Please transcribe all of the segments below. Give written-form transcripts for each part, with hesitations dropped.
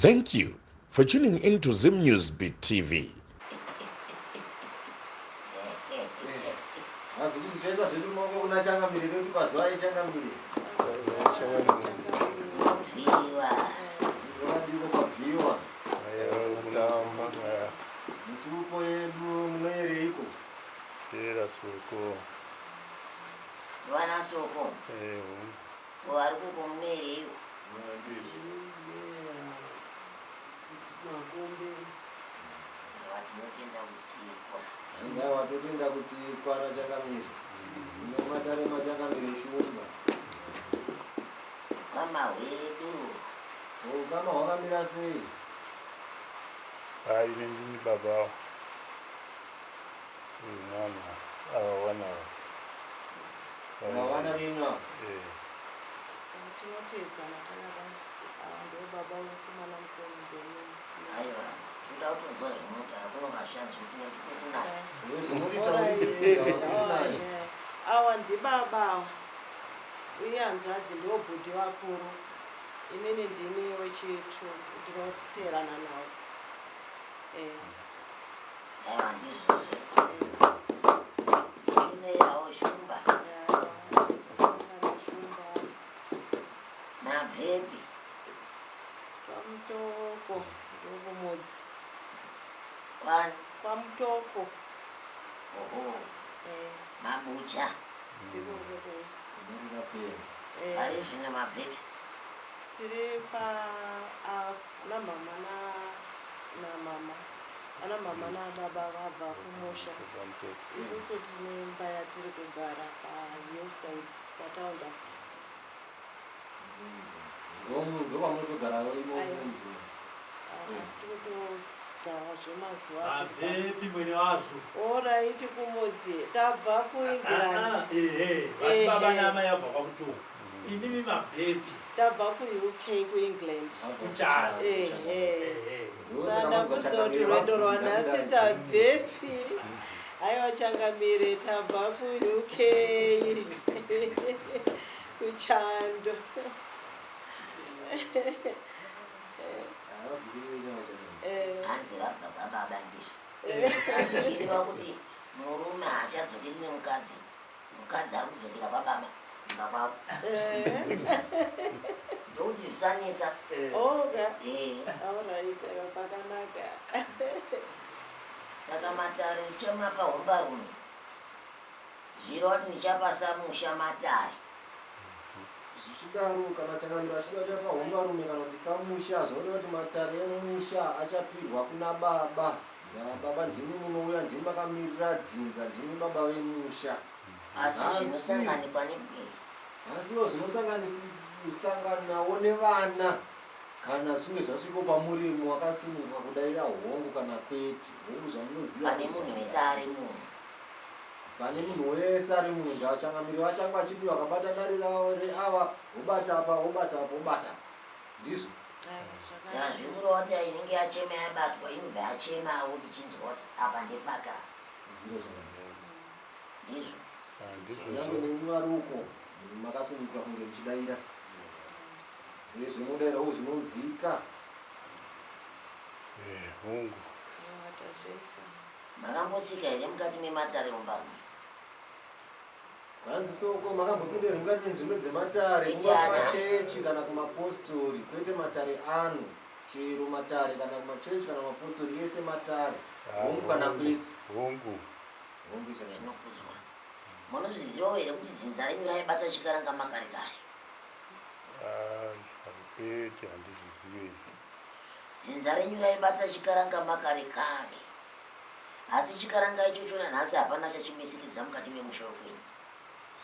Thank you for tuning in to Zim News Beat TV. Toisa zvedu maoko kuna changamire toti kwazivai changamire. Vhiwa. Ndiko kwabviwa. Mitupo yedu munoyereiko? Tera soko. Vana soko. Vari kuko munoyereiko? Tinotenda kutsikwa. Aiwa totenda kutsikwa nachangamire. Munomatare machangamire shumba. Ukama hwedu. Ukama hwakamira sei? Hai, ini ndini baba uyu mwana ava vana ava. Vana venyu ava? Eh. Tinoteedzana takadai. Ava ndo baba vemukomana mukuru ndenini. Aiwa, toda kutonzwa zvemunotaura kuno kazviyanzi kuti kunaya. Zvinotitaurisei kunaya? Awa ndibaba awa. Uye hanzvadzi ndo bhudhi vakuru. Inini ndini wechitu ndinoteerana navo. Eh. Aiwa ndizvozvo. Inoerawo shumba. Mabvepi? Kwamutoko ndokumudzi. Kwani? Kwamutoko. Oho. Eh. Mabucha. Ndiko koko. Ndinopera. Pari zvino mabvepi? Tiri pa ana mama na na mama. Ana mama na baba vabva kumusha. Isusu tine imba yatiri kugara pa hillside pataunda. Ndopamunotogara imomo. Tiri kutogara zvemazuva. Mabvepi mwene wazvo? Alright kumudzi tabva kuEngland. Ehe, vati baba naamai vabva kwakutonga. Imimi mabvepi? Tabva kuUK kuEngland. Kuchana. Ehe. Ndosaka Saka manzwa ndakudza kuti changamire rwendo vabvunza rwanhasi kudai. tabvepi. Aiwa changamire tabva kuUK kuchando. Eh. Hanzi vabva kwababa ndizvo. Zvichireva kuti murume haachadzokeri nemukadzi. Mukadzi ari kudzokera kwababa kumba kwavo. Ndokuti zvisanetsa. Oga. Eh. Alright, aiwa pakanaka. Saka matare ndichamapa hombarume. Zvireva kuti ndichapa samusha matare. Zvichidaro kana changamire achida achapa hombarume kana kuti samusha zvinoreva kuti matare emusha achapirwa kuna baba. Baba ndimi munouya ndimi makamirira dzinza ndimi baba vemusha. Asi zvinosanganikwa nebwere. Asiwo zvinosanganisanawo nevana kana zvinge zvasviko pamuri wakasununguka kudaira hongu kana kwete. Hongu zvamunoziva. Pane munhu wese ari munhu. Pane munhu wese ari munhu ndachangamire vachange vachiti vakabata dare ravo reava wobata apa wobata apa wobata apa. Ndizvo. Saka zvikureva kuti inenge yachema yabatwa inobva yachemawo tichinzwa kuti apa ndepaka. Ndizvo zvakanaka. Ndizvo. Nyangwe nemi vari uko makasununguka kunge muchidaira. Uye zvemudairawo zvinonzwika. Hongu. Makambotsika here mukati mematare hombarume? Kwanzi soko makambopinda here mukati menzvimbo dzematare Kwete kunga ana. kumachechi kana kumapostori kwete matare ano chero matare kana kumachechi kana kumapostori ese matare hongu kana kwete. Hongu. Hongu chakanaka. Zvinokudzwa. Munozvizivawo here kuti dzinza renyu raibata chikaranga makare kare? Kwete handizvizive. Dzinza renyu raibata chikaranga makare kare. Asi chikaranga ichocho nanhasi hapana chachimisikidza mukati memusha wekwenyu.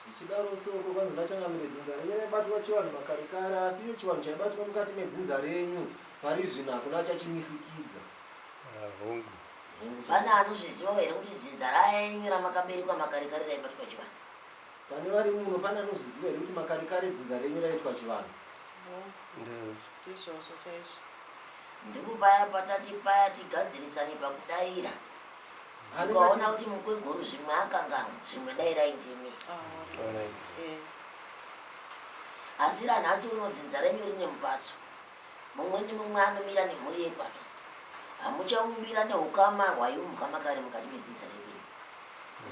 Zvichidaro soko kwanzi ndachangamire dzinza renyu raibatwa chivanhu makare kare asi iyo chivanhu chaibatwa mukati medzinza renyu pari zvino hakuna chachimisikidza. Hongu. Hongu Pane anozvizivawo here kuti dzinza renyu ramakaberekwa makare kare raibatwa chivanhu? Pane vari muno pane anozviziva here kuti makare kare dzinza renyu raitwa chivanhu? Ndizvozvo chaizvo. Ndipo paya patati paya tigadzirisane pakudaira. Pane Ukaona kuti mukweguru zvimwe akanganwa, zvimwe dairai ndimi. Alright. Eh. Asi ranhasi uno dzinza renyu rine mupatso. Mumwe nemumwe anomira nemhuri yekwake. Hamuchaumbira nehukama hwaiumbwa makare mukati medzinza rekwenyu.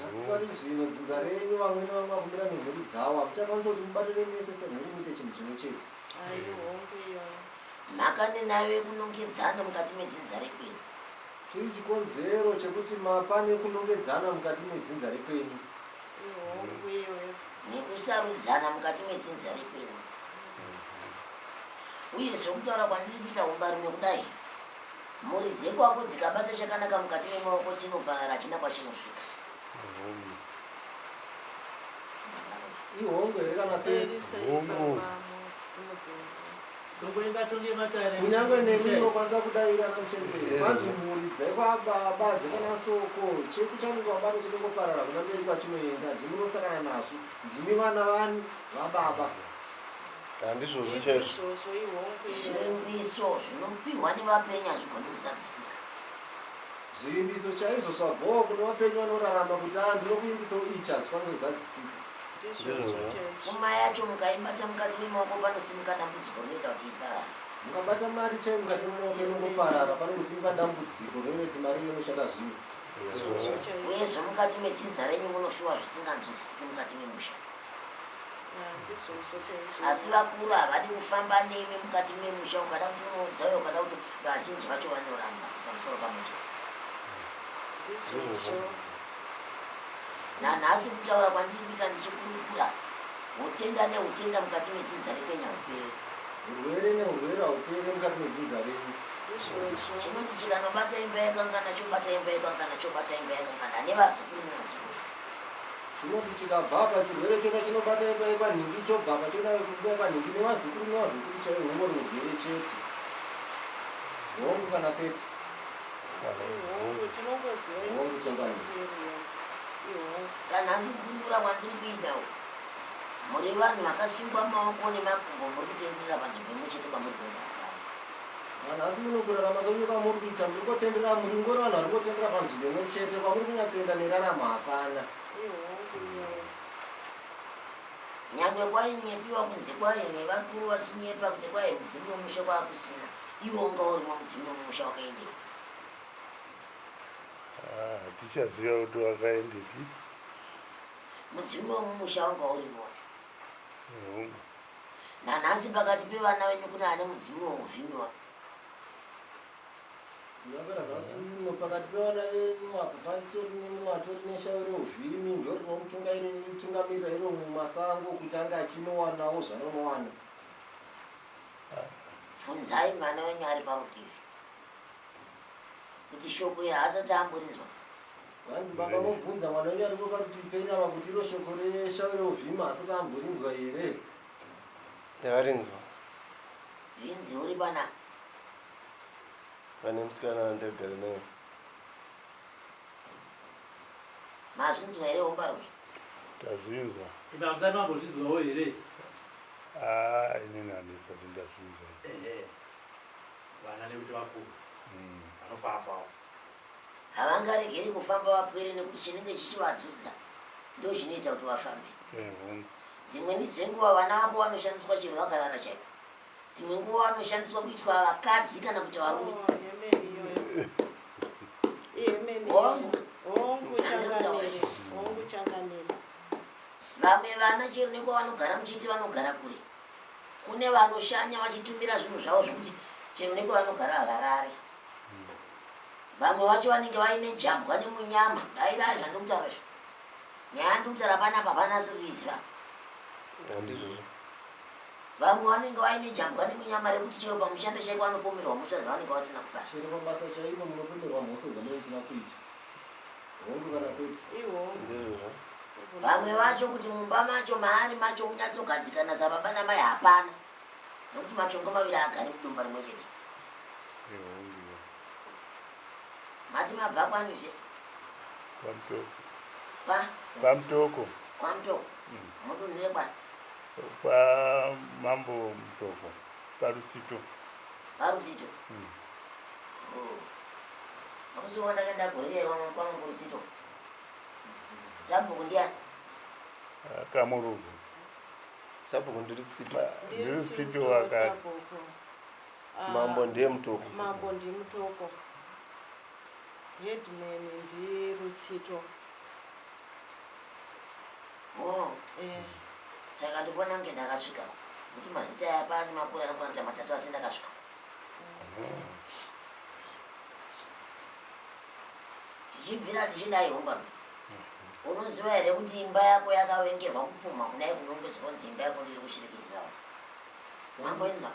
Asi pari zvino dzinza renyu vamwe nevamwe vakumira nemhuri dzavo, hamuchakwanisa kuti mubatane mese semhuri muite chinhu chimwe chete. Aihongu iyoyo. Mhaka nenayo yekunongedzana mukati medzinza rekwenyu. Chiri chikonzero chekuti mapane kunongedzana mukati medzinza rekwenyu. Ihongu iyoyo. Nekusarudzana mukati medzinza rekwenyu. Uye zvekutaura kwandiri kuita umbarume kudai, mhuri dzekwako dzikabata chakanaka mukati memaoko chinoparara hachina kwachinosvika. Ihongo here kana kwete? Hongu. Soko ingatonge matare. Kunyange nemi munokwanisa kudavira namuchembere. Kwanzi mhuri dzekwababa dzekana soko chese chaunenge wabata chinongoparara kuna mberi kwachinoenda ndimi munosangana nazvo ndimi vana vani vababa. Handizvozvo chaizvo. Izvozvo ihongu iyoyo. Zvivimbiso zvinopihwa nevapenyu hazvigoni kuzadzisika. Zvivimbiso chaizvo zvabvawo kune vapenyu vanorarama kuti a ndinokuimbisawo ichi hazvikwanisi kuzadzisika. Ndizvozvo chaizvo. Pfuma yacho mukaibata mukati memaoko panosimuka dambudziko rinoita kuti iparare. Mukabata mari chaiyo mukati memaoko inongoparara panongosimuka dambudziko rinoita kuti mari iyo inoshanda zvimwe. Ndizvozvo chaizvo. Uyezve mukati medzinza renyu munofiwa zvisinganzwisisiki mukati memusha. Ndizvozvo chaizvo. Asi vakuru havadi kufamba nemi mukati memusha, ukada kuti unoudza uye ukada kuti vazhinji vacho vanoramba kuisa musoro pamwe chete. Ndizvozvo. Nanhasi kutaura kwandiri kuita ndichikurukura hutenda nehutenda mukati medzinza rekwenyu hauperi. Urwere neurwere haupere mukati medzinza renyu. Ndizvozvo. Chinoti chikanobata imba yakangana chobata imba yakangana chobata imba yakangana nevazukuru nevazukuru. Chinoti chikabva apa chirwere chona chinobata imba yekwanhingi chobva apa choenda imba yekwanhingi nevazukuru nevazukuru chaivo hungori urwere chete. Hongu kana kwete. Ihongu tinongoziva Hongu, isusu changamire. kuti ihongu. Nanhasi kukurukura kwandiri kuita uku muri vanhu vakasungwa maoko nemakumbo muri kutenderera panzvimbo imwe chete pamuri kuenda hapana. Nanhasi muno kurarama kwenyu kwamuri kuita muri kutendera muri ngori vanhu vari kutendera panzvimbo imwe chete kwamuri kunyatsoenda neraramo hapana. Ihongu iyoyo. Nyangwe kwainyepiwa kunzi kwai nevakuru vachinyepa kuti kwai mudzimu wemusha kwakusina iwe unga urimo mudzimu wemusha wakaendepi. Hatichaziva kuti wakaendepi. Mudzimu wemumusha wanga urimo. Hongu. Nanhasi pakati pevana venyu kune ane mudzimu weuvhimi wa. Kunyange nanhasi uno pakati pevana venyu apo patori nemumwe atori neshavi reuvhimi ndorinomutungamirira iro mumasango kuti ange achinowanawo zvaanonowana. Bvunzai mwana wenyu ari parutivi kuti shoko iri haasati amborinzwa. Kwanzi baba mobvunza mwana wenyu aripo parutivi penyu apa kuti iro shoko reshavi reuvhimi haasati amborinzwa here? Ndakarinzwa. Zvinzi uri pana Pane musikana wandagara naye. Mazvinzwa here hombarwe? Tazvinzwa. Imi hamusati mambozvinzwawo here? Ah, inini handisati ndazvinzwa. Ehe. Vana nekuti vakuru vanofambawo. Havangaregeri kufamba vapwere nekuti chinenge chichivadzudza ndo chinoita kuti vafambe. Hongu. Dzimweni dzenguva vana vako vanoshandiswa chero vakarara chaiko. Dzimwe nguva vanoshandiswa kuitwa vakadzi kana kuti varume. Oh, yemene iyoyo. Yemene. Hongu. Hongu changamire. Hongu changamire. Vamwe vana chero nekwavanogara muchiti vanogara kure. Kune vanoshanya vachitumira zvinhu zvavo zvekuti chero nekwavanogara havarari. Vamwe vacho vanenge vaine jambwa nemunyama. Dairai zvandiri kutaura izvi. Nyaya yandiri kutaura panapa hapana asiri kuiziva. Handizvozvo. Vamwe vanenge vaine jambwa nemunyama rekuti chero pamushando chaiko vanopomerwa mhosva dzavanenge vasina kupara. Chero pabasa chaipo munopomerwa mhosva dzamunenge musina kuita. Hongu kana kwete. Ihongu. Ndizvozvo. Vamwe vacho kuti mumba macho maari macho munyatsogadzikana sababa namai hapana. Nekuti machongo maviri haagari mudumba rimwe chete. Hongu. Mati mabva kwanizve? Kwamutoko. Kwa? Kwamutoko. Kwamutoko. Mudunhu rekwani? Kwa mambo Mutoko. Parutsito. Parutsito? Oh. Hamusi wandakaenda gore kwamambo Rutsito? Sabhuku ndiani? Kamurugu. Sabhuku ndiRutsito. NdiRutsito wakati. Sabhuku. Ah, Mambo ndiye Mutoko. Mambo ndiMutoko. Headman ndiRutsito. Oh. Eh. Saka ndikuona kunge ndakasvika kuti mazita aya pane makore anokwana kuita matatu asi ndakasvika. Zvichibvira tichidai hombarume. Unoziva here kuti imba yako yakavengerwa kupumha kudai kunongedzwa kunzi imba yako ndiri kushirikitira vanhu? Mamboinzwa?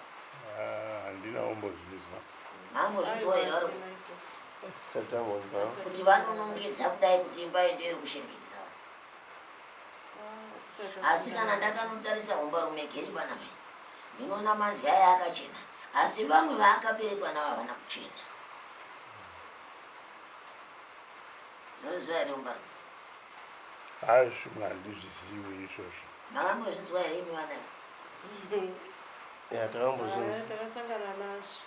Ah, handina kumbozvinzwa. Mambozvinzwa here vari Tisati tambonzwa. kuti vanonongedza kudai kuti imba iyi ndoiri kushirikitira vanhu? Asi kana ndakanotarisa hombarume geri panapa ndinoona manzwi aya akachena asi vamwe vaakaberekwa navo havana kuchena. Unoziva here hombarume? Hayi zvimwe handizvizivi izvozvo. Makambozvinzwa here imi vana? Ya takambozvinzwa. Ah, takasangana nazvo.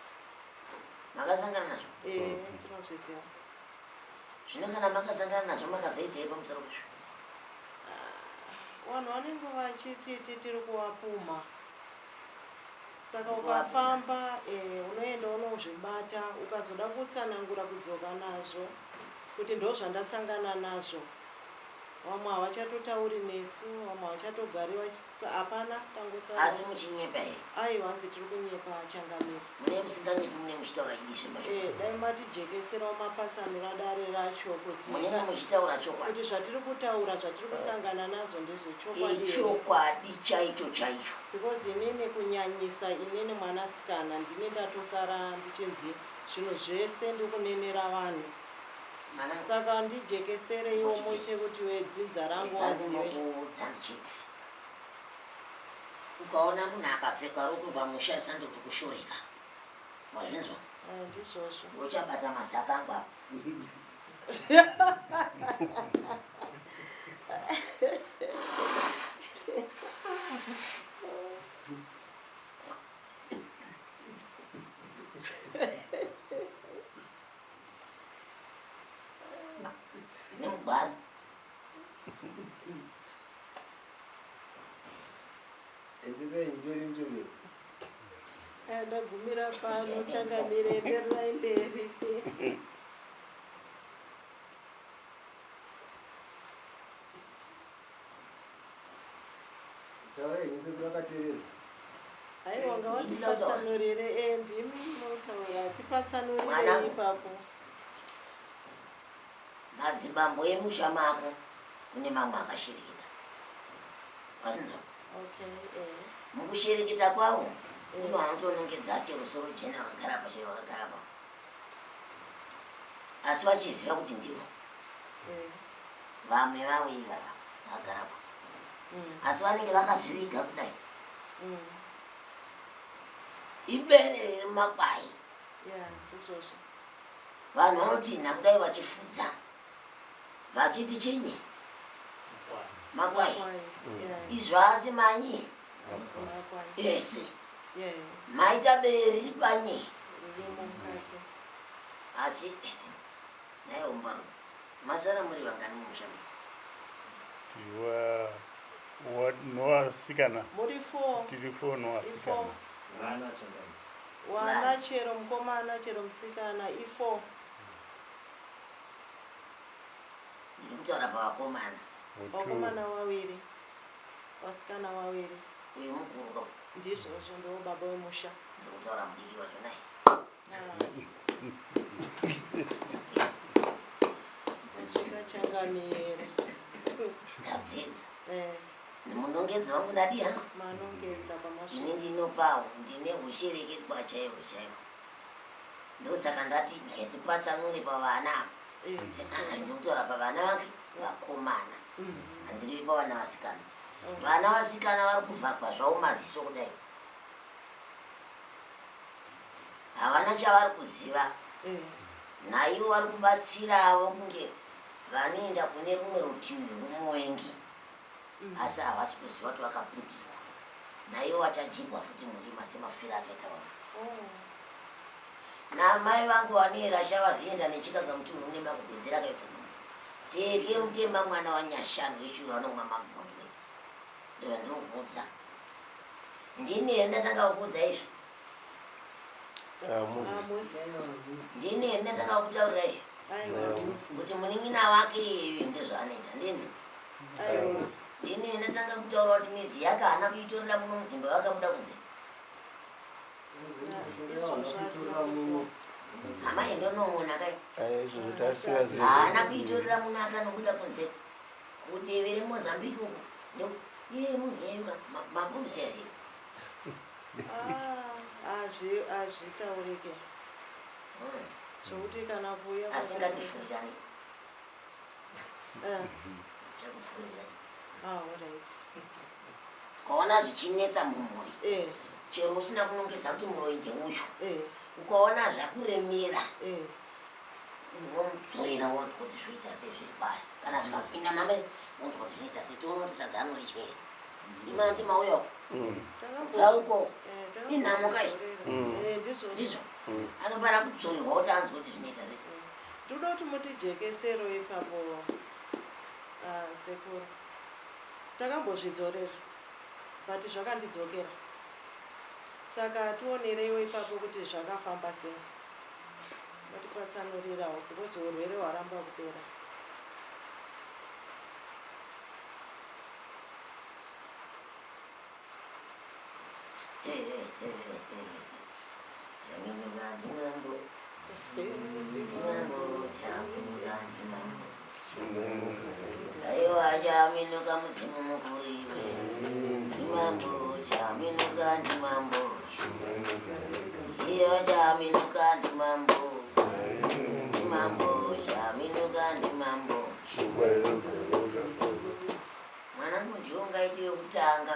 Makasangana nazvo? Eh, tinozviziva. Zvino kana makasangana nazvo makazoitei pamusoro pezvo? Ah, vanhu vanenge vachiti tiri kuvapumha. Saka ukafamba eh, unoenda unozvibata ukazoda kutsanangura kudzoka nazvo kuti ndozvandasangana nazvo vamwe havachatotauri nesu vamwe havachatogari hapana tangosara Asi muchinyepa here? Aiwa hanzi tiri kunyepa changamire. Mune musinganyepi mune muchitaura idi zvemachokwadi. Eh, dai matijekeserawo mapatsanura dare racho kuti Munenge muchitaura chokwadi. Kuti zvatiri kutaura zvatiri kusangana nazvo ndezvechokwadi here? Ichokwadi chaicho chaicho. Because inini kunyanyisa inini mwanasikana ndini ndatosara ndichinzi zvinhu zvese ndikunenera vanhu. Saka ndijekesereiwo muite kuti wedzinza rangu wazive. Ndinokuudza ndichiti ukaona munhu akapfeka rokwe pamusha sando kuti kushoreka. Wazvinzwa? Eh, ndizvozvo. Uchabata masaka angu apa. Nemugwaro. Enderai mberi muchembere. Eh, ndagumira pano changamire endererai mberi. Taurai henyu sekuru akateerera. Aiwa ngavatipatsanurire eh, ndimi munotaura tipatsanurire Mwanangu. ipapo. Madzibambo emusha mako kune mamwe akashirikita. Wazvinzwa? Okay, eh. Mukushirikita kwavo kune vanotonongedza chero soro jena vakagara pa chero vakagara pa. Asi vachiziva kuti ndivo. Eh. Vamwe vavo ivava vakagara pa. Asi vanenge vakazviviga kudai. Ibere riri mumakwai. Yeah, ndizvozvo. Vanhu vanotinha kudai vachifudza vachiti chinyi makwai izvo asi manyi ese maita bere riri panyi asi naye umbaro masara muri vangani mumusha Novasikana Muri four. Tiri four novasikana. Vana changamire. Wana chero mukomana chero musikana ifo. Ndiri kutaura pavakomana. Vakomana wawiri. Vasikana wawiri. Uyu mukuru ka. Ndizvozvo ndiwo baba wemusha. Ndiri kutaura mudiki wacho naye. Tasvika changamire. Ndapedza. Eh. Munongedzi wangu ndadi ha? Manongedza pamasvika. Ini ndinopawo ndine hushereketwa chaiwo chaiwo. Ndosaka ndati ngatipatsanure pavana apa. Eh, Ah, ndikutaura pavana vake vakomana. Handiri pavana vasikana. Vana vasikana vari kuvhagwa zvavo maziso kudai. Havana chavari kuziva. Naivo vari kubatsirawo kunge vanoenda kune rumwe rutivi rwomuvengi. Asi havasi kuziva kuti vakaputirwa. Naivo vachajigwa futi murima semafiro akaita vamwe. Naamai vangu vanoera shava zienda nechikaka mutunhu une makugwedzera akaita munhu. Seke mutema mwana wanyashanu weshuro anomwa mabvondwe. Ndozvandinokuudza. Ndini here ndatanga kukuudza izvi? Ndini here ndatanga kutaurira izvi kuti munin'ina wake iyeyu ndezvaanoita ndini ndini here ndatanga kutaura kuti midzi yake haana kuitorera muno mudzimba vakabuda kunze Amai ndonoona kai. Haana kuitorera muno akanobuda kunze kudivi reMozambique uko. Iye munhu iyeyu mambomusiya sei? Hazvitaurike. Zvokuti kana kuuya asingatifurani. Chakufurirani. Ah, alright. Ukaona zvichinetsa mumhuri eh. chero usina kunongedza kuti muroyi ndeuyu eh. ukaona zvakuremera eh. unomudzorera wonzwa kuti zvoita sei zviri kwaari kana zvikapinda mame wonzwa kuti zvinoita sei toona kuti sadza anoridya here imandi mauya dzauko inhamo kai ndizvo anofanira kudzorerwa kuti anzwe kuti zvinoita sei Toda kuti mutijekesero ipapo ah, sekuru. Takambozvidzorera but zvakandidzokera. Saka tionereiwo ipapo kuti zvakafamba sei. Motipatsanurirawo because urwere hwaramba kupera. Aiwa chaminuka mudzimu mukuru iwe ndimambo chaminuka ndimambo iwe chaminuka ndimambo ndimambo chaminuka ndimambo mwanangu ndiwe ungaite wekutanga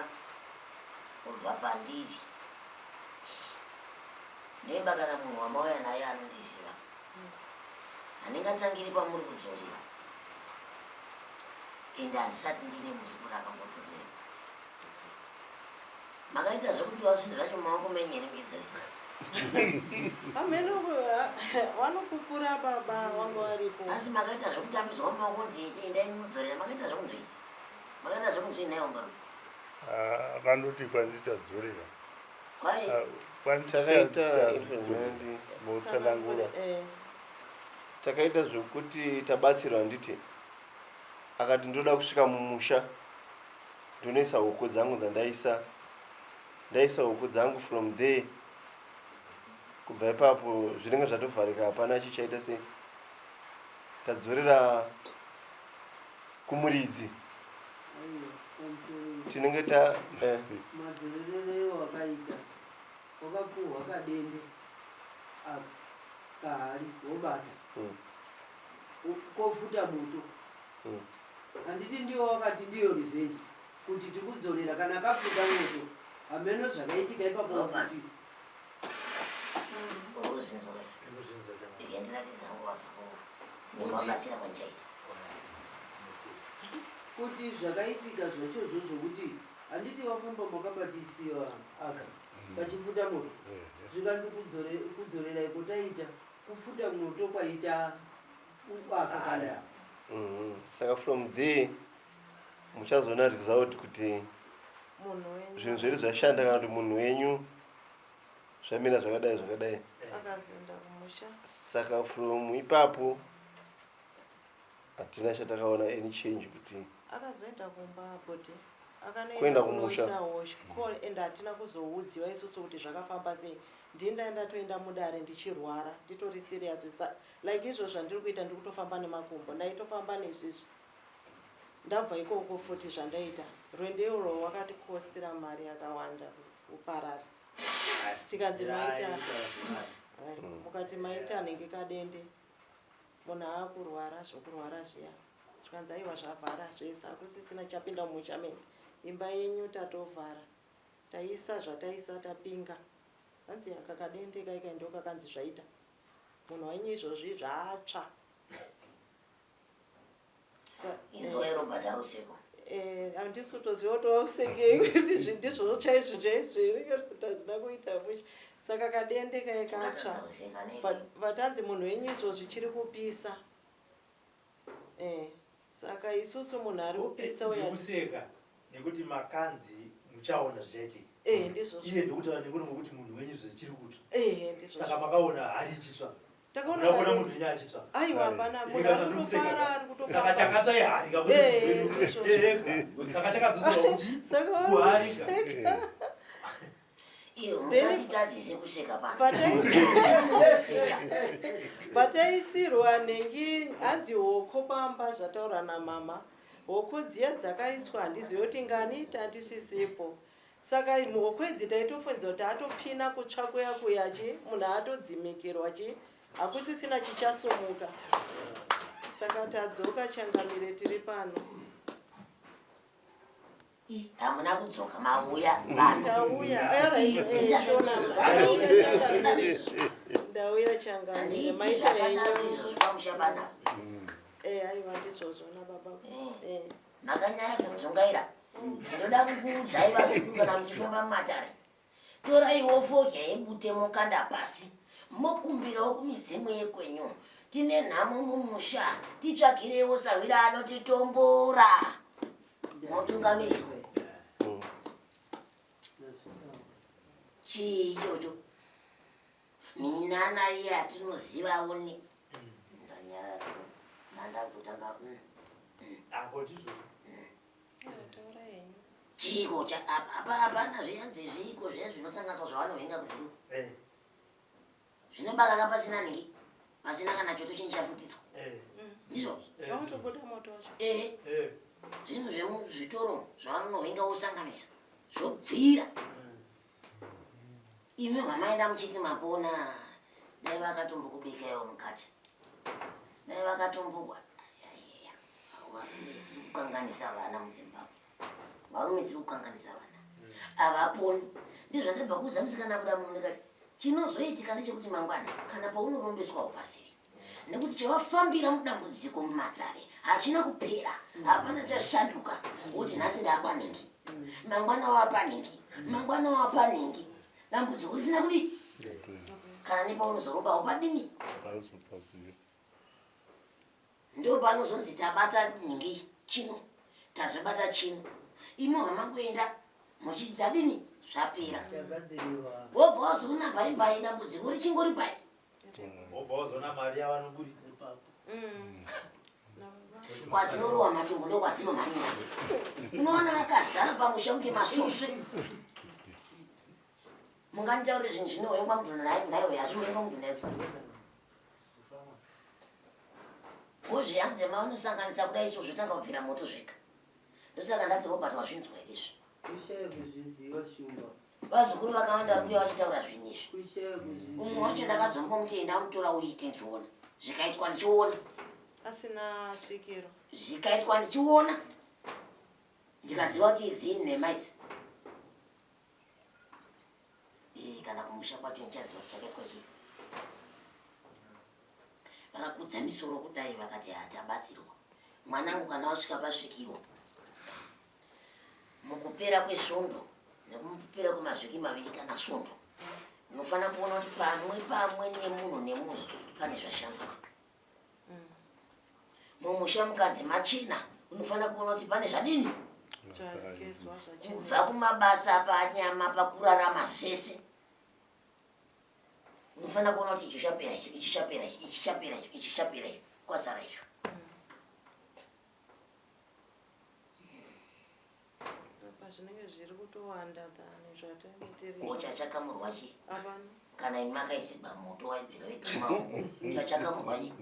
kubva pandiri Ndemba kana munhu wamauya naye anondiziva. Handingatangiri pamuri kudzorera. Ende handisati ndine muzukuru akambodzorera. Makaita zvekupiwa zvinhu zvacho mumaoko menyu here mbidzo Hameno vanopupura baba wanga varipo. Asi makaita zvekutambidzwa mumaoko ndiite endai munodzorera makaita zvekunzwii? Makaita zvekunzwii nhai wambarume? Ah, akandoti kwanditadzorera. Takaita motsanangura takaita zvekuti tabatsirwa handiti akati ndoda kusvika mumusha ndonoisa huku dzangu dzandaisa ndaisa huku dzangu from there kubva ipapo zvinenge zvatovharika hapana chichaita sei tadzorera kumuridzi tinenge ta eh. Madzorerere wakaita wakapuhwa kadende aka kahari wobata kofuta moto handiti ndiwo wakati ndiyo revenge kuti tikudzorera kana kafuta moto hameno zvakaitika ipapo Robert. kuti Urikuzvinzwa izvi? Ikandiratidza nguva zukuru. Ndinovabatsira kwandichaita. Kuti zvakaitika zvachozvo zvokuti handiti wafamba makabatisiwa aka kachipfuta moto zvikanzi kudzorera iko taita kufuta moto kwaita aka kana Saka from there muchazoona result kuti zvinhu zvedu zvashanda kana kuti munhu wenyu zvamira zvakadai zvakadai. Akazoenda kumusha. Saka from ipapo hatina chatakaona any change kuti Akazoenda kumba body Kuenda akanoenda kumusha. kunoisa hosha ko and hatina kuzoudziwa isusu kuti zvakafamba sei ndini ndai ndatoenda mudare ndichirwara nditori serious like izvo zvandiri kuita ndiri kutofamba nemakumbo ndaitofamba nezvizvi ndabva ikoko futi zvandaita rwendo irwo rwakatikosira mari yakawanda kuparara tikanzi maita mukati maita nenge kadende Munhu aakurwara zvokurwara zviya zvikanzi aiwa zvavhara zvese hakusisina chapinda mumusha menyu imba yenyu tatovhara taisa zvataisa tapinga hanzi aka kadende kaikai ndokakanzi zvaita munhu wenyu izvozvi zvatsva Inzwai Robert Aruseko. Eh, handisi kutoziva kuti wausekei kuti zvi ndizvo chaizvo chaizvo here kana kuti hazvina kuita mushe saka kadende kaye katsva Ungatadza nei? Vatanzi munhu wenyu izvozvi chiri kupisa eh, saka isusu munhu ari kupisa uya Ndikuseka nekuti makanzi muchaona zvichaitika. Eh, ndizvozvo. Iye ndokutaura nekuno ngokuti munhu wenyu zvichiri kutsva. Eh, ndizvozvo. Saka makaona hari ichitsva. Takaona Munoona hari. munhu wenyu achitsva. Aiwa, hapana. Munhu ari kutofara, ari kutofara. Saka chakatsva ihari kakuti Eh, munhu wenyu. ndizvozvo. Eh, saka chakadzoserwa kuchi? Saka vari Kuharika. kuseka. Iyo musatitadzise kuseka pano. Pataisirwa nhengi hanzi hoko pamba zvataurwa namama hoko dziya dzakaiswa handizivi kuti ngani tandisisipo saka hoko idzi taitofunidza kuti atopina kutsva kuya kuya chi munhu atodzimikirwa chi hakusisina chichasumuka saka tadzoka changamire tiri pano. Hamuna kudzoka mauya pano. Ndauya. Ndauya changamire. Handiti Maita zvakadaro henyu. izvozvo pamusha panapa. Eh, aiwa ndizvozvo nababa. Eh. Makanyanya kudzungaira. Ndoda kukuudzai vazukuru kana muchifamba mumatare. Toraiwo fodya yebute mokanda pasi. Mokumbirawo kumidzimu yekwenyu. Tine nhamo mumusha. Titsvagireiwo sahwira anotitombora. Motungamirira. Chii ichocho? Minana iye atinozivawo ne. Ndanyarara. Ndanda kutanga. Ako ndizvo. Chiiko cha apa apa hapana zviyanzi zviiko zviya zvinosanganiswa zvavanovenga kuzviru. Eh. Zvinobaka pasina nhingi. Pasina kana choto chinhu chafutidzwa. Eh. Ndizvo. Wakutobuda moto wacho. Eh. Eh. Zvinhu zvemuzvitoro zvavanovenga wosanganisa zvobvira. Imi mamaenda muchiti mapona dai vakatombokubikaiwo mukati. Dai vakatombokwa varume tiri kukanganisa vana muZimbabwe. Varume tiri kukanganisa vana. Havaponi. Ndizvo zvandabva kuudza musikana abuda muno ndikati chinozoitika ndechekuti mangwana kana paunorombeswa haupazivi. Nekuti chavafambira mudambudziko mumatare hachina kupera. Hapana chashanduka. Woti nhasi ndaakwanhingi. Mangwana wapanhingi. Mangwana wapanhingi. Dambudziko risina kudii? Kana nepaunozoromba haupadini. Hauzopazivi. Ndo panozonzi tabata nhingi chino, tazobata chino. Imi hama kuenda muchiti tadini zvapera. Tagadzirirwa. Wobva wazoona bai bai dambudziko richingori bai. Wobva wazoona mari yavanoburitsa ipapo. Kwadzinorowa matumbu ndokwadzinomhanyira. Unoona akazara pamusha kunge masvosve. Munganditaurire zvinhu zvinohwengwa mudhuna naiwe hazvinohwengwa mudhuna iwe. Wozvihanze maunosanganisa kudai so zvotanga kubvira moto zvega. Ndosaka ndati Robert wazvinzwa here izvi? Kushaya kuzviziva shumba. Vazukuru vakawanda vari kuuya vachitaura zvinhu izvi. Kushaya kuzviziva. Umwe wacho ndakazombomuti enda unotora uite ndichiona. Zvikaitwa ndichiona. Asina svikiro. Zvikaitwa ndichiona. Ndikaziva kuti idzi inhema idzi. Eh, kana kumusha kwacho ndichaziva kuti chakaitwa chii. Vakakudza misoro kudai vakati hatabatsirwa. Mwanangu kana wasvika pasvikiro mukupera kwesvondo nekupera kwemavhiki maviri kana svondo unofanira kuona kuti pamwe pamwe nemunhu nemunhu pane zvashanduka. Mumusha mukanzi machena unofanira kuona kuti pane zvadini Zvagezwa zvachena. kubva kumabasa panyama pakurarama zvese unofanira kuona kuti icho chapera ichi, ichi chapera ichi, ichi chapera ichi, ichi chapera ichi, kwasara icho. Apa zvinenge zviri kutowanda than zvatinge tiri. Ko chachakamurwa chii? Hapana. Kana imi makaisirwa moto waibvira wega maoko. Chachakamurwa chii?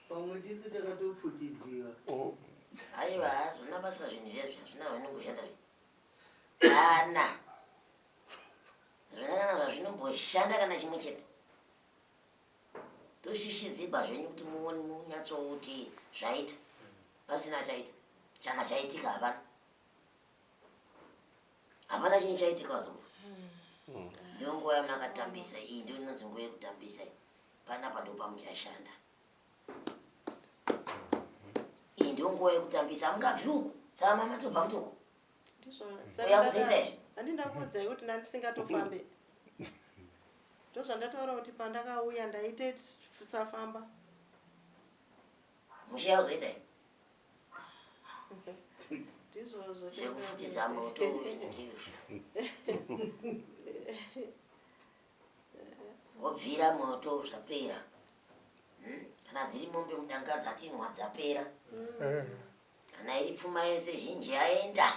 Pamwe tisu takatopfutidziwa. Aiwa, hazvina basa zvinhu zviya zviya, hazvina zvavinomboshanda zviya. Kana. Hazvina kana zvazvinomboshanda kana chimwe chete. Toshishidzigwa zvenyu kuti muone munyatsouti zvaita. Pasina chaita. Chana chaitika hapana. Hapana chinhu chaitika vazukuru. Ndiyo nguva yamakatambisa iyi, ndiyo inonzi nguva yekutambisa iyi. Panapa ndipo pamuchashanda. Iyi ndiyo nguva yekutambisa, hamungabvi uku. Saka mama tobva futi uku. Ndizvo. Uya kuzoita izvi. Handindakuudzai kuti ndandisingatofambe. Ndozvandataura kuti pandakauya ndaite safamba. Mushe uzoita izvi. Ndizvozvo. Zvekufutisa moto uveningizvo. Wobvira moto zvapera. Kana dziri mombe mudanga dzatinwa dzapera. Kana iri pfuma yese zhinji yaenda.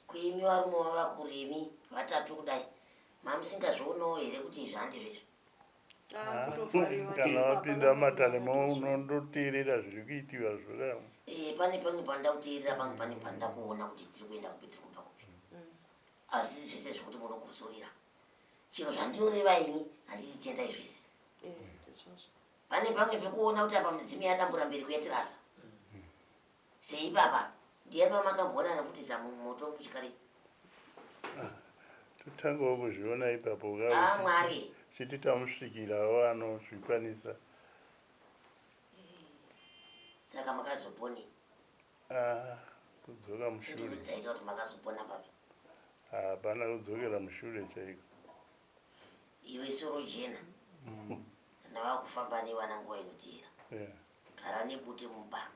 Kuimi varume vava kurimi vatatu kudai. Mamusingazvionawo here kuti izvi handizvo izvi? Kana wapinda matare unondoteerera zviri kuitiwa zvodaro. Eh, pane pamwe panoda kuteerera pamwe pane panoda kuona kuti tiri kuenda kupi tiri kubva kupi. Asi zvese zvekuti munokusurira. Chero zvandinoreva ini handiti tendai zvese. Eh, Pane pamwe pekuona kuti apa midzimu yadambura mberi kuyatirasa. Seipapa ndiyani wamakamboona anofutisa moto muchikari? Ah, totangawo kuzviona ipapo ah, Mwari chiti tamusvikirawo anozvikwanisa. Saka makazoponi? Ah, kudzoka mushure. Ndiudzaika kuti makazopona papi? Hapana kudzokera mushure chaiko. Iwe soro jena. Kana vakufamba nevana nguva inoteera. Yeah. Gara nebute mumba.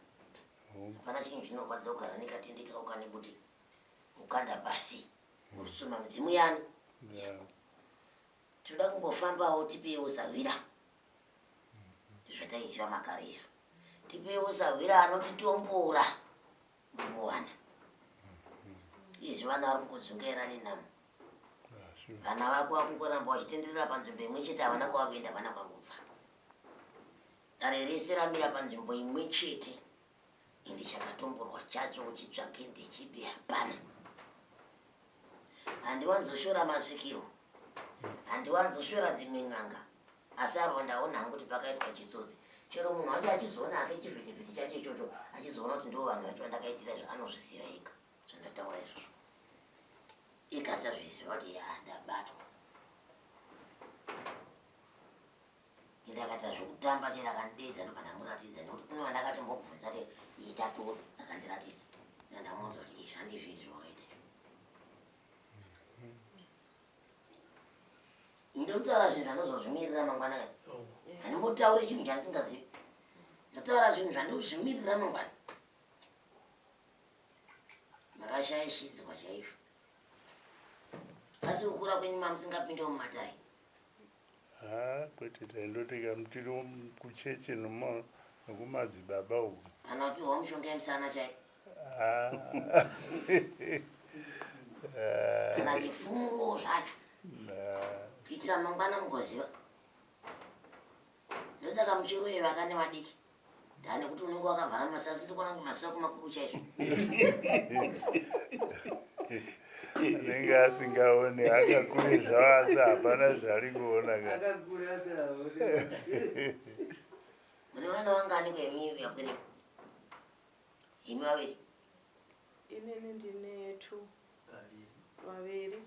Hapana chinhu chinorwadza kugara nekatende kako kane bute. Ukanda pasi. Usuma midzimu yani. Yeah. Tinoda kumbofambawo tipewo sahwira. Ndizvataiziva makare isu. Tipewo sahwira anotitombora mukuwana. Izvi vana vari kungodzungaira nenhamo. Vana vako vakungoramba vachitenderera panzvimbo imwe chete havana kwavari kuenda havana kwavari kubva. Dare rese ramira panzvimbo imwe chete. Ende chakatomborwa chacho uchitsvake ndechipi hapana. Handiwanzoshora masvikiro. Handiwanzoshora dzimwe n'anga. Asi apa ndaona hangu kuti pakaitwa chitsotsi. Chero munhu wacho achizoona hake chivhitivhiti chacho ichocho achizoona kuti ndivo vanhu vacho vandakaitira izvo anozviziva ega zvandataura izvozvo. Ega achazviziva kuti ya ndabatwa. Ende akaita zvekutamba chero akandideedza ndobva ndamuratidza nekuti kune vandakatombobvunza kuti ita toni akandiratidza ndandamuudza kuti izvi handizvo izvi zvawakaita izvi. Ndinotaura zvinhu zvandozozvimirira mangwana kani. Handimbotauri chinhu chandisingazivi. Ndotaura zvinhu zvandozvimirira mangwana. Makashaishidzwa chaizvo. Asi kukura kwenyu mamusingapinde mumatare. Haa kwete taindoti kamutiri kuchechi nokumadzibaba uku. Kana upiwa mushonga yemusana chai. Kana chifumurowo zvacho. Kuitira mangwana mugoziva. Ndosaka muchiroye vakane vadiki. Ndaa nekuti unenge wakavhara masasi ndikuona kunge maso ako makuru chaizvo. Anenge asingaoni akakure zvavo asi hapana zvaari kuona ka. Akakura asi haoni. Mune vana vangani kwemi yapwere? Imi vaviri. Inini ndine two. Vaviri.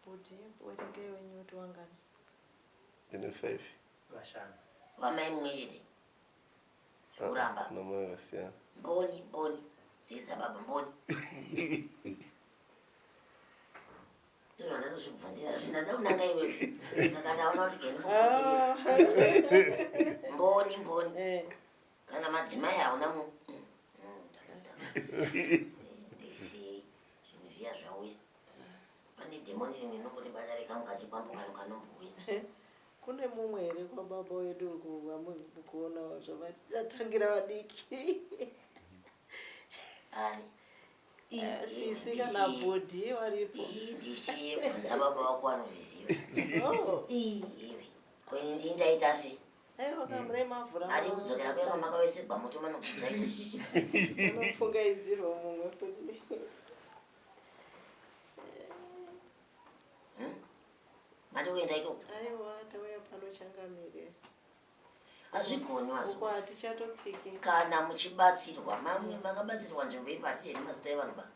Bhudhi, werengei wenyu kuti wangani? Ndine five. Vashanu. Vamai mumwe chete. Zvekuramba. Namai vasiyana. Mboni, mboni. Zviedza baba mboni. Ndizvo ndatozvibvunzira zvina kunanga iwe. Saka ndaona kuti geni kukutirira. Mboni, mboni. Eh. Kana madzimai hauna mu. Ndisi zvinhu zviya zvauya. Pane dhemoni rimwe rinongondibata rekamuka chikwambo kano kanombouya. Kune mumwe here kwababa wedu uku vamuri kuona zvavatichatangira vadiki? Ani? Eh, sisi kana bhodhi varipo. Ndisiye bvunza baba vako vanozviziva. Oh. Iwe. Ko ini ndini ndaita sei? Aiwa kamurei mavhura. Ari kudzokera kuya kwamakavesegwa moto manobvunza iwe. Unopfungaidzirwa mumwe futi. Mati kuenda ikoko? Aiwa, tauya pano changamire. Hazvigoni wazo. Uko hatichatotsiki. Kana muchibatsirwa, mami makabatsirwa nzvimbo ipi hatidi hedu mazita evanhu ba.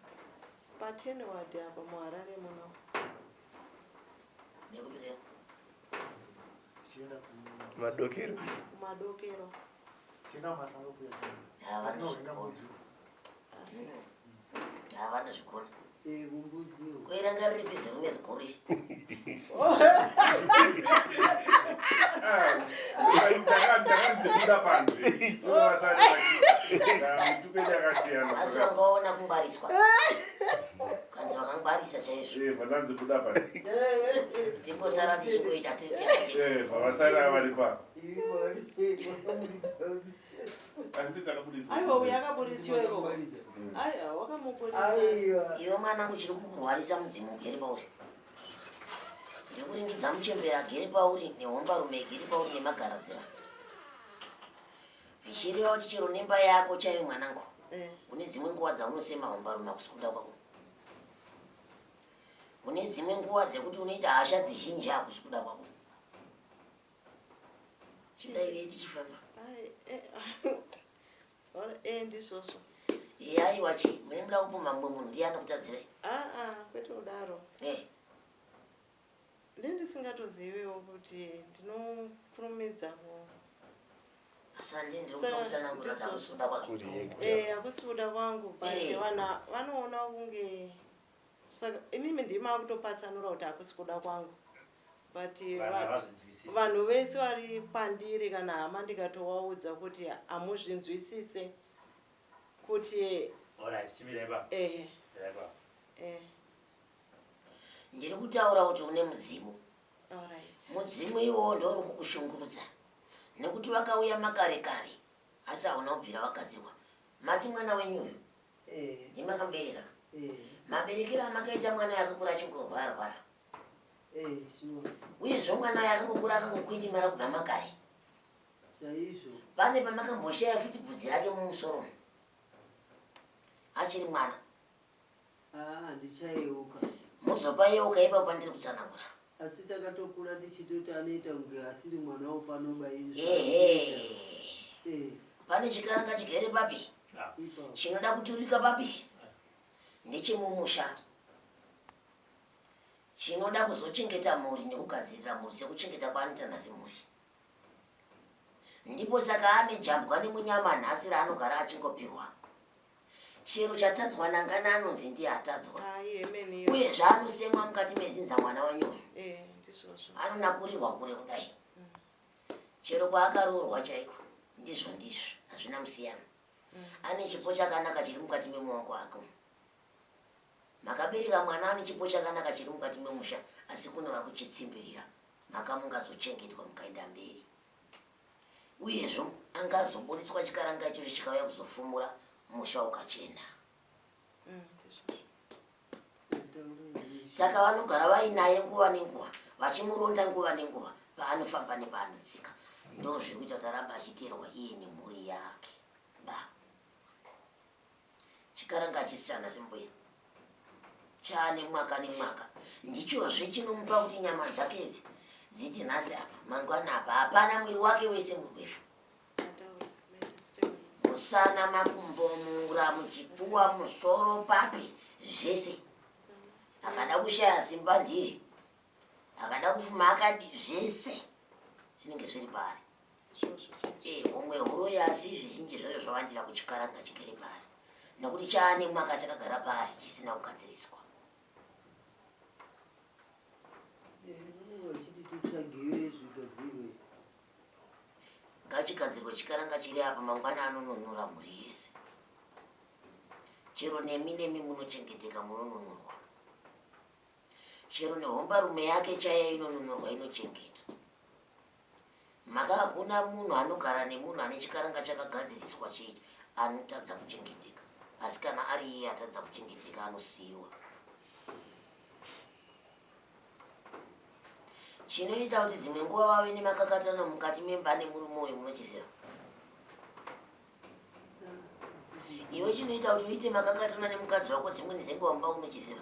Pateni wadi apa muHarare muno. Nekupi kuya? Tichienda ku Madokero. Kumadokero. Tichienda kumasango kuya. Havana mbudzi. Havana zvikona. Eh, kumbudziwo. Kuiranga riri busy rume ziguru iri. Ndakanzi buda panze. Ivo vasati vachi. Asi wanga waona kungwariswa. Kanzi vakangwarisa chaizvo. Eh, vandanzi buda pa. Tingosara tichingoita tiri tega. Eh, vavasara vari pa. Aiwa uyo akaburitswa ikoko. Aiwa wakamuburitsa. Iwe mwanangu chiri kukurwarisa mudzimu ugere pauri. Ndiri kuringidza muchembere agere pauri nehombarume igere pauri nemagarazira. Zvichireva kuti chero nemba yako chaiyo mwanangu. Eh. Une dzimwe nguva dzaunosema hombarume hakusi kuda kwako. Une dzimwe nguva dzekuti unoita hasha dzizhinji hakusi kuda kwako. Chidairei tichifamba. Ai, eh, eh, ndizvozvo. Eh, aiwa chi mune muda kupumha mumwe munhu ndiye anokutadzirai. Ah, ah, kwete kudaro. Eh. Ndendisingatoziviwo kuti ndinokurumidza ku Asi handii ndiri kutomutsanangurira kuti hakusi kuda kwake. Eh, hakusi kuda kwangu but Eh. vanhu vanoona kunge saka imimi ndimi makutopatsanura kuti hakusi kuda kwangu but Vanhu havazvinzwisisi. vanhu vese vari pandiri kana hama ndikatovaudza kuti hamuzvinzwisise kuti Alright, chimirai ipapo. ehe Mirai ipapo. eh Ndiri kutaura kuti une mudzimu. alright Mudzimu iwowo ndouri kukushungurudza nekuti vakauya makare kare asi hauna kubvira vagadzirwa. Mati mwana wenyu uyu ndimi makamubereka. Maberekero amakaita mwana uyu akakura achingorwara rwara. Uyezve mwana uyu akangokura akangokwindimara kubva makare. Chaizvo. Pane pamakamboshaya futi bvudzi rake mumusoro umu achiri mwana. Ah, handichayeuka. Muzopayeuka ipapo pandiri kutsanangura. Asi takatokura tichitoti anoita kunge asiri mwana wopanoba izvo. Ehe. Eh, Pane chikaranga chigere papi ipapo. chinoda kuturika papi ndechemumusha chinoda kuzochengeta mhuri nekugadzirira mhuri sekuchengeta kwaanoita nhasi mhuri. Ndipo saka ane jambwa nemunyama nhasi raanogara achingopiwa. Chero chatadzwa nangana anonzi ndiye atadzwa. ai emeni iyo Uyezve anosemwa mukati mezinza mwana wenyu uyu. eh ndizvozvo Anonakurirwa kure kudai. Chero kwaakaroorwa chaiko ndizvo ndizvo hazvina musiyano. Ane chipo chakanaka chiri mukati memaoko ake. Makabereka mwana ane chipo chakanaka chiri mukati memusha asi kune vari kuchitsimbirira. Maka mungazochengetwa mukaenda mberi. Uyezve angazoburitswa chikaranga ichocho chikauya kuzofumura musha ukachena. Saka vanogara vainaye nguva nenguva vachimuronda nguva nenguva paanofamba nepaanotsika. Ndozviri kuita kuti arambe achiteerwa iye nemhuri yake. Ba. Chikaranga hachisi chanhasi mbuya. Chaane mwaka nemwaka. Ndichozve chinomupa kuti nyama dzake idzi dziti nhasi apa mangwana apa hapana mwiri wake wese murwere. Musana makumbo mura muchipfuwa musoro papi zvese. Akada kushaya simba ndiye. Akada kufuma akadi zvese zvinenge zviri paari. Eh, homwe huroyi asi zvizhinji zvacho zvawandira kuchikaranga chigere paari. Nekuti chaane mwaka chakagara paari chisina kugadziriswa. Eh, vanenge vachiti titsvagiwe zvigadzirwe. Ngachigadzirwe chikaranga chiri apa mangwana anonunura mhuri yese. Chero nemi nemi munochengeteka munonunurwa. Chero nehombarume yake chaiyo inonunurwa inochengetwa. Mhaka hakuna munhu anogara nemunhu ane chikaranga chakagadziriswa chii anotadza kuchengeteka. Asi kana ari iye atadza kuchengeteka anosiyiwa. Chinoita kuti dzimwe nguva vave nemakakatanwa mukati memba nemurume uyu munochiziva? Iwe chinoita kuti uite makakatanwa nemukadzi wako dzimweni dzenguva mumba unochiziva?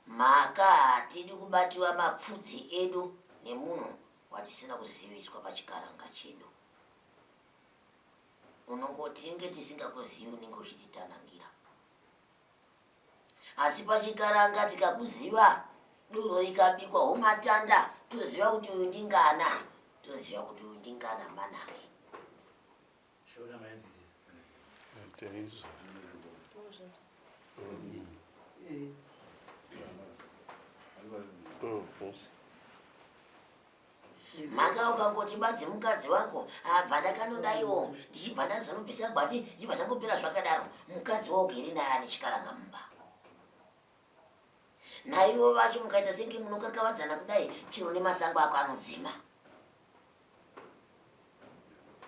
Mhaka hatidi kubatiwa mapfudzi edu nemunhu watisina kuziviswa pachikaranga chedu. Unongotinge tisingakuzivi unenge uchititanangira. Asi pachikaranga tikakuziva doro rikabikwa homatanda toziva kuti uyu ndingana, toziva kuti uyu ndingana manake. Shona mayanzwisisa. Chaizvo. Eh, Mhaka ukangoti badzi mukadzi wako abva ndakanodaiwo ndichibva ndazonobvisa gwati ndichibva zvangopera zvakadaro mukadzi waugere naye ane chikaranga mumba. Naivo vacho mukaita senge munokakavadzana kudai chero nemasango ako anodzima.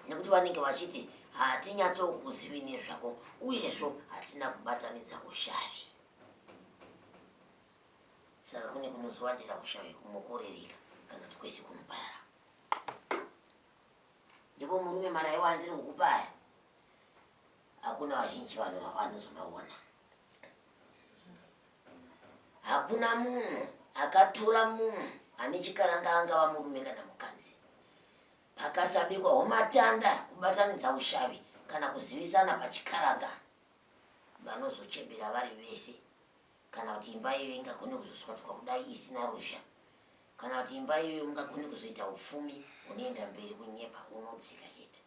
Nekuti vanenge vachiti hatinyatsokuzivi nezvako uyezvo hatina kubatanidza ushavi. Saka kune kunozowandira ushavi kumokorereka kana kuti kwese kunoparara. Ndipo murume maraiwa andiri kukupa aya hakuna vazhinji vanhu vanozomaona. Hakuna munhu akatora munhu ane chikaranga angava murume kana mukadzi. Pakasabikwa homatanda kubatanidza ushavi kana kuzivisana pachikaranga vanozochembera vari vese kana kuti imba iyoyo ingagone kuzoswatuka kudai isina ruzha kana kuti imba iyoyo mungagone kuzoita upfumi hunoenda mberi kunyepa unodzika chete.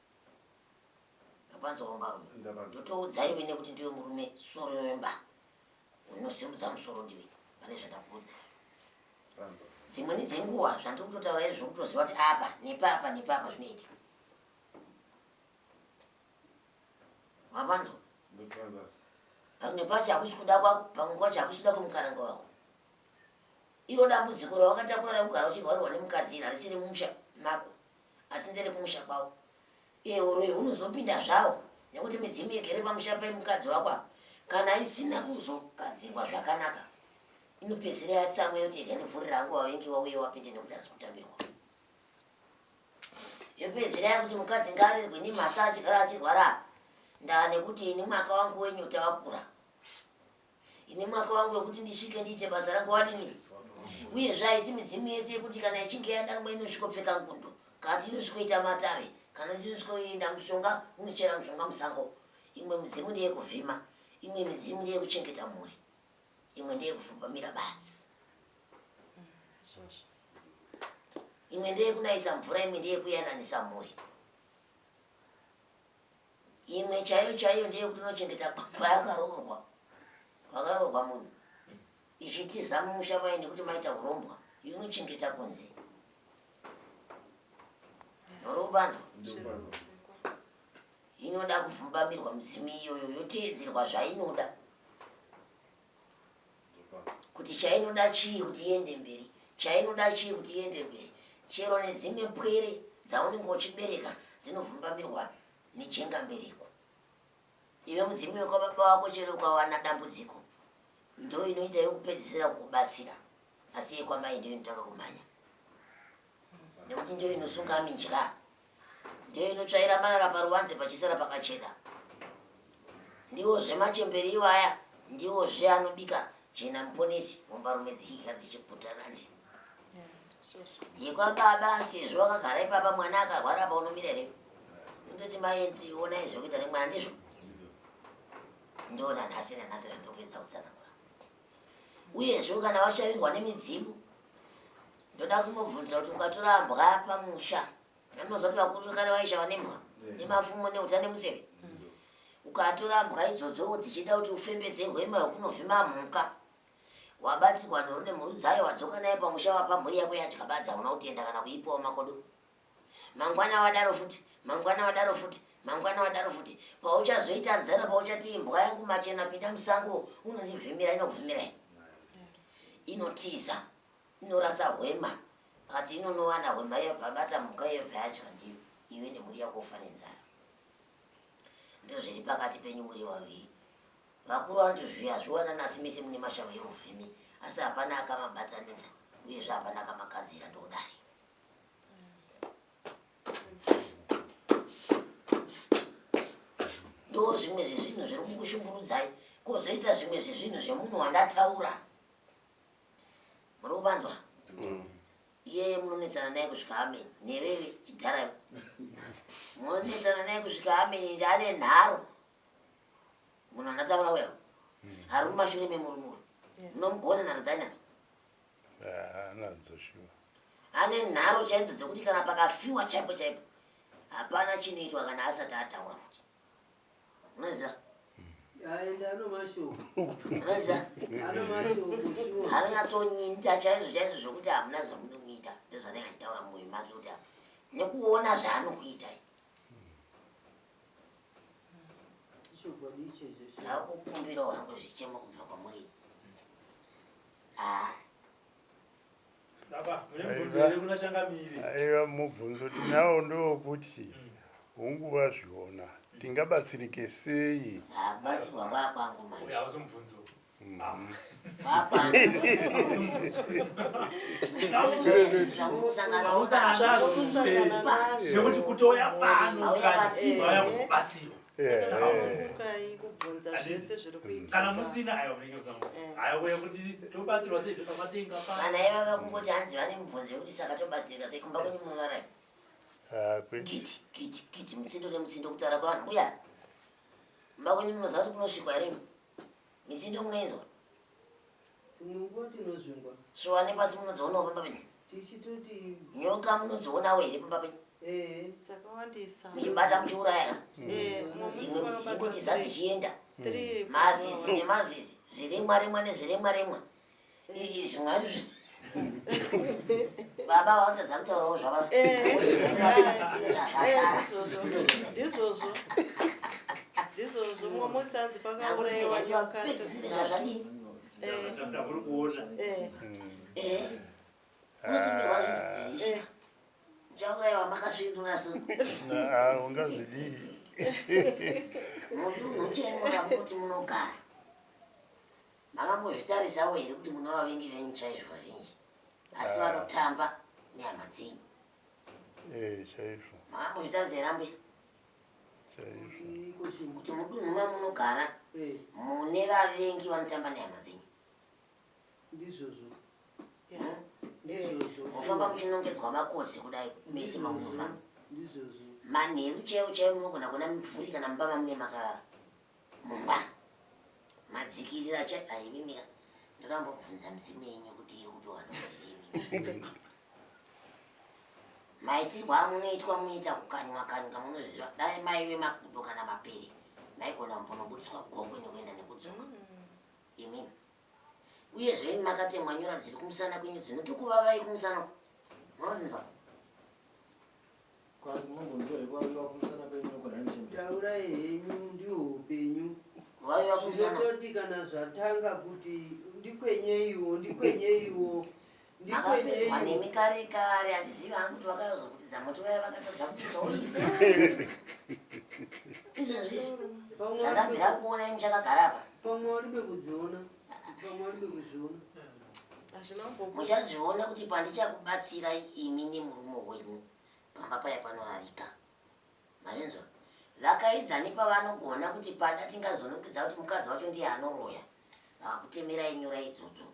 Mapanzwa wambarume ndotoudza iwe nekuti ndiwe murume soro wemba unosimudza musoro ndiwe pane zvandakuudza dzimweni dzenguva zvandiri kutotaura izvi zvokutoziva kuti apa nepapa nepapa zvinoitika mapanzwa pamwe pacho hakusi kuda kwako pamwe kwacho hakusi kuda kwemukaranga wako iro dambudziko rawakatakura rekugara uchirwarirwa nemukadzi iri harisi remumusha mako asi nderekumusha kwavo Iye uroyi hunozopinda zvawo nekuti midzimu igere pamusha pemukadzi wako apa kana isina kuzogadzirwa zvakanaka inopedzisira yatsamwa yoti rega ndivhurira hangu vavengi vauye vapinde nekuti harisi kutambirwa. Yopedzisira yakuti mukadzi ngaarerwe nemhasa achigara achirwara apa ndaa nekuti ini mwaka wangu wenyota wakura. Ini mwaka wangu wekuti ndisvike ndiite basa rangu wadini? Uyezve haisi midzimu yese yekuti kana ichinge yadanwa inosvikopfeka ngundu kana kuti inosvikoita matare kana kuti inosvikoenda mushonga unochera mushonga musango. Imwe midzimu ndeyekuvhima, imwe midzimu ndeyekuchengeta mhuri, imwe ndeyekuvhumbamira badzi. Imwe ndeyekunaisa mvura, imwe ndeyekuyananisa mhuri. Imwe chaiyo chaiyo ndeyekuti unochengeta kwayakaroorwa kwakaroorwa munhu ichitiza mumusha mayo nekuti maita urombwa inochengeta kunze. Uri kubanzwa? Inoda kuvhumbamirwa mudzimu iyoyo yoteedzerwa zvainoda. Kuti chainoda chii kuti iende mberi, chainoda chii kuti iende mberi. Chero nedzimwe pwere dzaunenge uchibereka dzinovhumbamirwa nejenga mbereko. Iwe mudzimu wekwababa wako chero ukawana dambudziko ndo inoita yekupedzisira kukubatsira, asi yekwamai ndiyo inotanga kumhanya nekuti ndiyo inosunga minjwa, ndiyo inotsvaira marara paruvanze pachisara pakachena. Ndiwozve machembere iwaya ndiwozve anobika jena muponesi hombarume dzichidya dzichiguta nandi yekwababa sezvo wakagara ipapa mwana akarwara apa unomira here ndoti mai ndionai zvekuita nemwana ndizvo ndoona nhasi nanhasi zvandiri kuedza kutsanangura uyezve kana washavirwa nemidzimu ndoda kumubvunza kuti ukatora mbwa pamusha anoziva kuti vakuru vekare vaishava nembwa nemafumo neuta nemuseve ukatora mbwa idzodzo dzichida kuti ufembedze hwema hwekunovhima mhuka wabatirwa nhoro nemhuru dzayo wadzoka nayo pamusha wapa mhuri yako yadya badza hauna kutenda kana kuipawo makodo mangwana wadaro futi mangwana wadaro futi mangwana wadaro futi pauchazoita nzara pauchati imbwa yangu machena pinda musango unondivhimira inokuvhimira here inotiza inorasa hwema kati inonowana hwema yobva bata mhuka yobva yadya ndiyo iwe nemhuri yako ufa nenzara ndozviri pakati penyu muri vaviri Vakuru vanoti zviya zviwanana asi mese mune mashava euvhimi asi hapana akamabatanidza uyezve hapana akamagadzira ndodari. Ndo zvimwe zvezvinhu zviri kukushungurudzai kozoita zvimwe zvezvinhu zvemunhu wandataura. Muri kupanzwa? Mm. Iyeye munonetsana naye kusvika amen. Newewe chidhara. Munonetsana naye kusvika amen ende ane nharo. Munhu andataura uya ari mumashure memurume uyu. Munomugona nharo dzainadzo? Anadzo shuwa. Ane nharo chaidzo dzekuti kana pakafiwa chaipo chaipo hapana chinoitwa kana asati ataura futi. Unoziva? Aenda ano mashoko. Unoziva? Ano mashoko shuwa. Anonyatsonyinta chaizvo chaizvo zvokuti hamuna zvamunomuita. zvaanokuita ndozvanenge achitaura mumwoyo make kuti nekuona zvaanokuitai. Chokwadi ichocho. Ndakukumbirawo hangu zvichemo kubva kwamuri. Ah. Baba, mune mubvunzo here kuna changamire? Aiwa, mubvunzo tinawo ndowokuti hungu vazviona tingabatsirike sei? Batsirwa kwakwangu manje. Uya hausi mubvunzo. Nekuti kutouya pano vauya kuzobatsirwa. Kana musina aiwa munenge musina aiwa kuti tobatsirwa sei totomatenga pa. Kana iva vakungoti hanzi vane mubvunzo yekuti saka tobatsirika sei kumba kwenyu munorara. Ah, kwete. Kiti kiti kiti musindo nemusindo kutaura kwevanhu mbuya. Mumba kwenyu munoziva kuti kunosvikwa here? Misindo munoinzwa? Dzimwe nguva tinozvingwa. Shuwa nepasi munozoonawo pamba penyu? Tichitoti. Nyoka munodzionawo here pamba penyu? Ehe. Dzakawandisa. Muchibata muchiuraya. Eh, Dzimwe dzichingoti dzichienda. Three. Mazizi nemazizi, zviremwa remwa nezviremwa remwa. Zvimwe zvacho baba vanotadza kutaurawo zvava. Eh, Zvasara. Ndizvozvo. Ndizvozvo. Mumwe musi hanzi pakauraiwa nyoka. Pedzisire zvazvadii? Eh. Ndakuri kuona. Eh. Eh. Unotumirwa zvinhu zvisvika. Muchauraiwa makasvinura so. Ah, ungazvidii? Mudunhu chaimo ramunoti munogara. Makambozvitarisawo here kuti mune vavengi venyu chaizvo vazhinji asi vanotamba nehama dzenyu? Eh, chaizvo. Makambozvitarisa here ambuya? Chaizvo. Kuti mudunhu mamunogara mune vavengi vanotamba nehama dzenyu? Ndizvozvo. Ndizvozvo. Mufamba muchinongedzwa makosi kudai mese mamunofamba. Ndizvozvo. Manheru chaiwo chaiwo munogona kuona mimvuri kana mumba mamune makarara. Mumba madzikirira cha aimimira ndoda kumbobvunza midzimu yenyu kuti iri kupiwa noimi. Maitirwo amunoitwa munoita kukanywa kanywa munozviziva dai maive makudo kana mapere maigona kumbonobudiswa gokwe nekuenda nekudzoka imimi. Uyezve imi makatemwa nyora dziri kumusana kwenyu dzinotukuvavai kumusana munodzinzwa. Kwanzi munombonzwa here kuvaviwa kumusana kwenyu nokona muchembere? Taurai henyu ndihwo upenyu. Kuvaviwa kumusana. Zvinototi kana zvatanga kuti ndikwenyeiwo ndikwenyeiwo Makapedzwa nemi kare kare handizivi hangu kuti vakayozobvutidza moto vaya vakatadza kupisawo izvi. Izvozvi izvi zvandabvira kuona imi muchakagara apa. Pamwe waribe kudziona pamwe waribe kuzviona. Hazvina kumbobuda. Muchazviona kuti pandichakubatsirai imi nemurume wenyu pamba paya panorarika. Mazvinzwa? Vakaedza nepavanogona kuti pada tingazonongedza kuti mukadzi wacho ndiye anoroya. Vakakutemerai nyora idzodzo.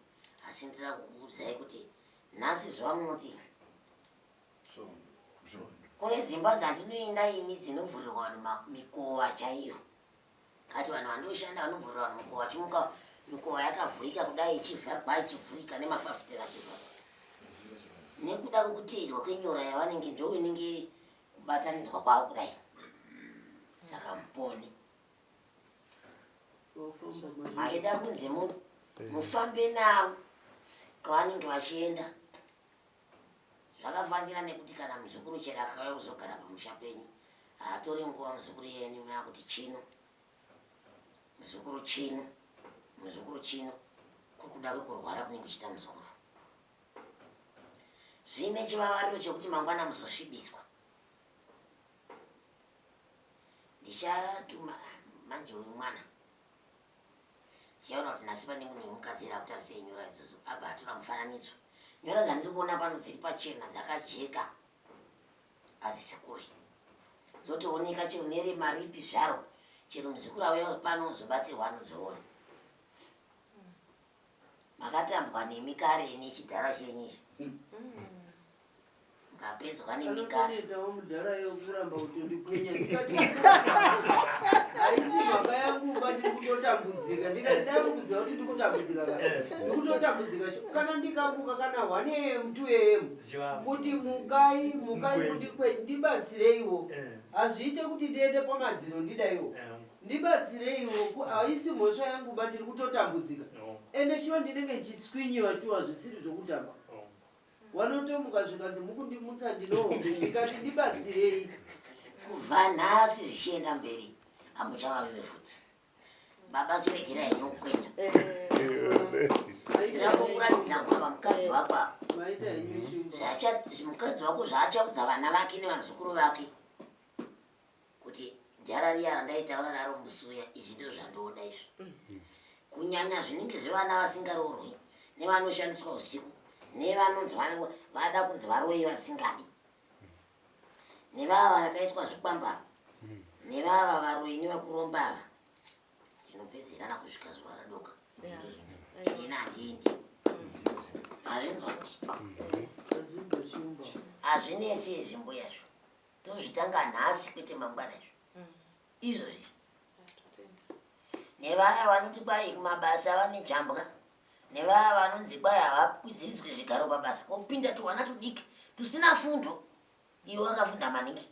Asi ndira kukuudzai kuti nhasi zuva munoti kune dzimba dzandinoenda ini dzinovhurirwa vanhu mikova chaiyo. Kati vanhu vandoshanda vanovhurira vanhu mukova chimuka mikova yakavhurika kudai ichivharwa ichivhurika nemafafitera achivharwa. Nekuda kwekuteerwa kwenyora yavanenge ndo inenge iri kubatanidzwa kwavo kudai. Saka muponi. Maida kunzi mufambe navo kwavanenge vachienda. Zvakafanira nekuti kana muzukuru chero akauya kuzogara pamusha penyu haatori nguva muzukuru yenyu maakuti chino muzukuru chino muzukuru chino kuri kuda kwekurwara kunenge kuchiita muzukuru. Zvine chivavariro chekuti mangwana muzosvibiswa. Ndichatuma manje uyu mwana ndichaona kuti nhasi pane munhu wemukadzi here akutarisei nyora idzodzo abva atora mufananidzo. Nyora dzandiri kuona pano dziri pachena dzakajeka hadzisi kure dzotooneka chero nerema ripi zvaro chero muzukuru auya pano uzobatsirwa anozoona. Makatambwa nemi kare nechidhara chenyu ichi. Mukapedzwa nemi kare. Anotoitawo mudhara yekuramba kutondikwenya ndikati haisi mhaka yangu ba ndiri kutotambudzika ndikati dai mukuziva kuti ndiri kutambudzika ka ndiri kutotambudzika kana ndikamuka kana 1 am 2 am kuti mukai mukai mundikwenye ndibatsireiwo hazviite kuti ndiende pamadziro ndidaiwo Ndibatsireiwo haisi mhosva yangu ba ndiri kutotambudzika ende shuwa ndinenge ndichitswinyiwa shuwa zvisiri zvokutamba. Wanotomuka zvikanzi mukundimutsa ndinohope ndikati ndibatsirei. Kubva nhasi zvichienda mberi hamuchavavive futi. Baba chiregerai henyu kukwenya. Ndakukuratidza kuti mukadzi wako apa. Zvacha mukadzi wako zvaachaudza vana vake nevazukuru vake kuti dhara riya randaitaura naro musi uya izvi ndizvo zvandoda izvi. Kunyanya zvinenge zvevana vasingaroorwi nevanoshandiswa usiku nevanonzi vada kunzi varoyi vasingadi. Nevava vakaiswa zvikwamba ava nevava varoyi nevakuromba ava tinopedzerana kusvika zuva radoka. Inini handiendi. Mazvinzwa? Hazvinesi izvi mbuya izvo. Tozvitanga nhasi kwete mangwana izvo. Izvozvi. Nevaya vanoti kwai kumabasa vane jambwa nevaya vanonzi kwai havakwidziridzwe zvigaro pabasa kopinda tuhwana tudiki tusina fundo iwe wakafunda maningi.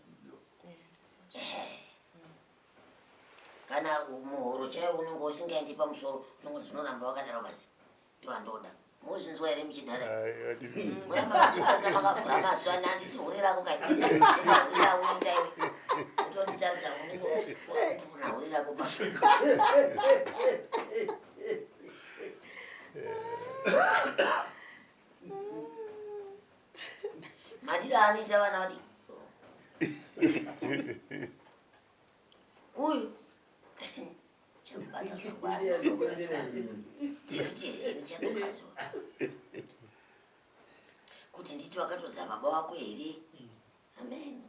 Kana muhoro chaiwo unenge usingaendi pamusoro unongonzi unoramba wakadaro basi. Ndovandoda. Muzvinzwa here muchidhara? Muramba muchitarisa makavhura maziso ani handisi hure rako kai. Hure rako unoita iwe. Utonditarisa unenge una hure rako pa. Madira anoita vana vadiki. Uyu chakubata zvakwaachadokazuva kuti nditi wakatoziva baba wako here amen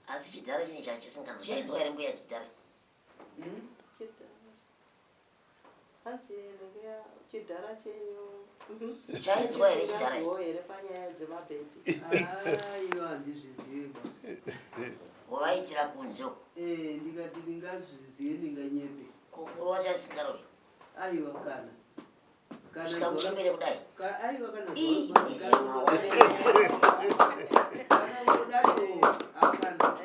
asi chidhara chine chachisinganzwa chainzwa here mbuya chidhara Chidhara chenyu chainzwa here chidhara here panyaya dzemabhebhi? Aiwa, handizvizivi. Wavaitira kunze uko. Eh, ndikati ndingazvizive ndinganyepe. Kukurova chasingarovi. Aiwa kana. Kusvika muchembere kudai. Aiwa kana. Ii, Kana unodato akana.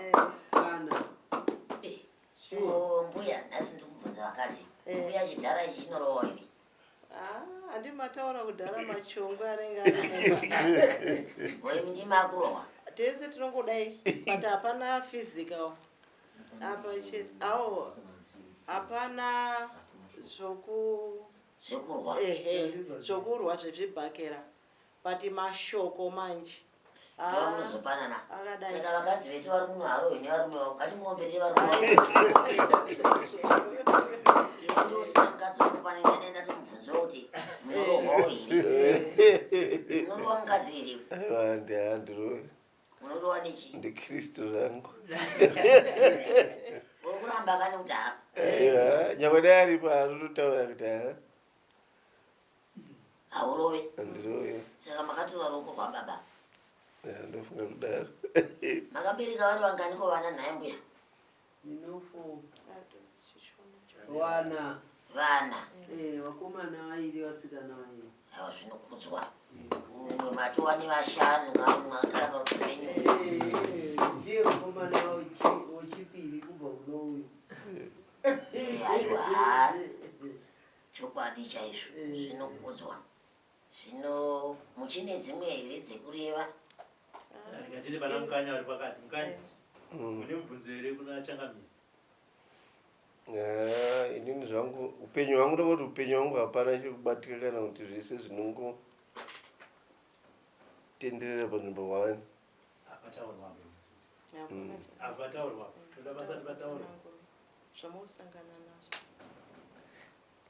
Kana. Sure. Mbuya, nhasi ndikubvunza vakadzi. Mbuya chidhara ichi chinorowa here? Ah, handi mataura kudhara machongwe anenge ari. Imi ndimi akurohwa. Tese tinongodai but hapana physical. Apa awo hapana zvoku zvekurwa. Ehe, zvokurwa zvezvibhakera. But mashoko manje. Ndovamunozopanana. Saka vakadzi vese vari kuno harohwi nevarume vavo. Ngatimuomberere varume vavo. Iwe ndosina mukadzi wako pane nyaya ndatomubvunzawo kuti munorohwawo here? Munorohwa mukadzi here? Aiwa, handirovi. Munorohwa nechii? NdiKristu zvangu. Uri kuramba kani kuti ha? Aiwa, nyangwe dai aripo anototaura kuti ha. Haurove. Handirove. Saka makatora ruoko rwababa. Ndofunga kudaro. Makabereka vari vangani ko vana nhai mbuya? Ndinofo. Vana. Vana. Eh, vakomana vairi vasikana vairi. Aiwa zvinokudzwa. Umwe matova nevashanu kamwe akaramba kupenyu. Eh, ndiye mukomana wechipiri kubva kuno uyu. Aiwa. Chokwadi chaizvo zvinokudzwa. Zvino muchine dzimwe here dzekureva? Ngatiri pana Mukanya vari pakati. Mukanya, mune mubvunzo here kuna Changamire? Ah, inini zvangu upenyu hwangu ndongoti upenyu hwangu hapana chiri kubatika kana kuti zvese zvinongotenderera panzvimbo one. Apataurwa. Apataurwa. Toda pasati pataurwa. Zvamusangana nazvo.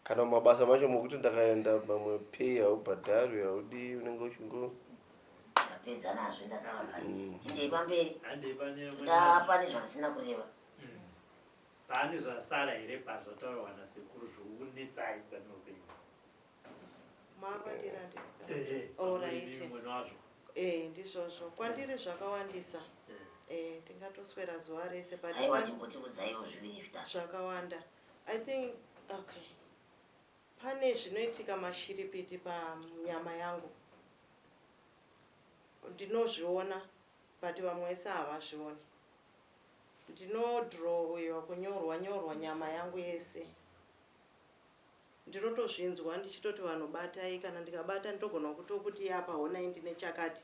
Kana mumabasa macho mokuti ndakaenda pamwe pay haubhadharwi haudii unenge uchingo Ndapedza nazvo ndataura kare. Indei pamberi. Handei pane Toda pane zvandisina kureva. Pane zvasara here pazvataurwa nasekuru zvokunetsai pane upenyu? Makwandiri andi. Ehe. Alright. Mwene wazvo. Eh, ndizvozvo. Kwandiri zvakawandisa. Eh, tingatoswera zuva rese but Aiwa chimbotiudzaiwo zviviri zvitatu. Zvakawanda. I think okay. Pane zvinoitika mashiripiti panyama yangu. Ndinozviona but vamwe vese havazvioni. Ndinodhirowewa kunyorwa nyorwa nyama yangu yese. Ndinotozvinzwa ndichitoti vanhu batai kana ndikabata ndinogona kutokuti apa honai ndine chakati.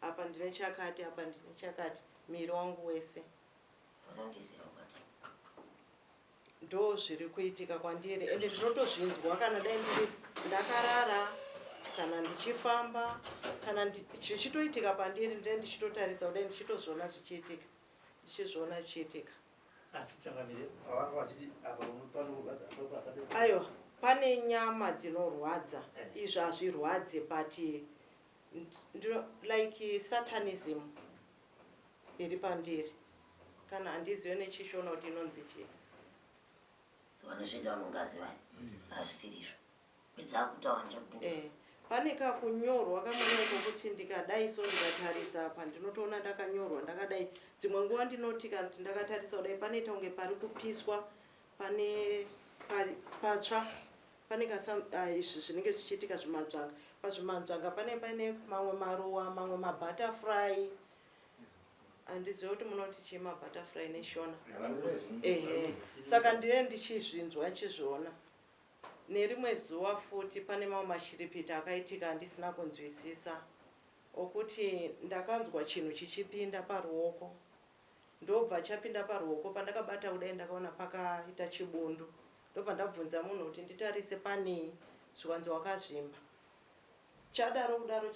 Apa ndine chakati, apa ndine chakati, miri wangu wese. Unondiziva ukati. Ndo zviri kuitika kwandiri ende ndinotozvinzwa kana dai ndiri ndakarara kana ndichifamba kana zvichitoitika pandiri ndine ndichitotarisa kudai ndichitozviona zvichiitika ndichizviona zvichiitika. Asi changamire pavanga vachiti apa panorwadza apa pakadai. Aiwa pane nyama dzinorwadza izvi hazvirwadze but ndino like satanism iri pandiri kana handizive nechishona kuti inonzi chii. Vanozviita vanongazi vaya hazvisiri izvo pedza kutaura ndichakupindura. Eh, pane kakunyorwa kamwe kokuti ndikadai so ndikatarisa apa ndinotoona ndakanyorwa ndakadai dzimwe nguva ndinoti kana kuti ndakatarisa kudai panoita kunge pari kupiswa pane patsva Pane ka ah, izvi zvinenge zvichiitika zvimanzvanga. Pazvimanzvanga pane paine mamwe maruwa, mamwe mabutterfly. Handizive kuti munoti chii mabutterfly neshona. Ehe. Saka ndine ndichizvinzwa ndichizviona. Nerimwe zuva futi pane mamwe mashiripiti akaitika andisina kunzwisisa okuti ndakanzwa chinhu chichipinda paruoko. Ndobva chapinda paruoko pandakabata kudai ndakaona pakaita chibundu ndobva ndabvunza munhu kuti nditarise panei zvikanzi wakazvimba. Chadaro kudaro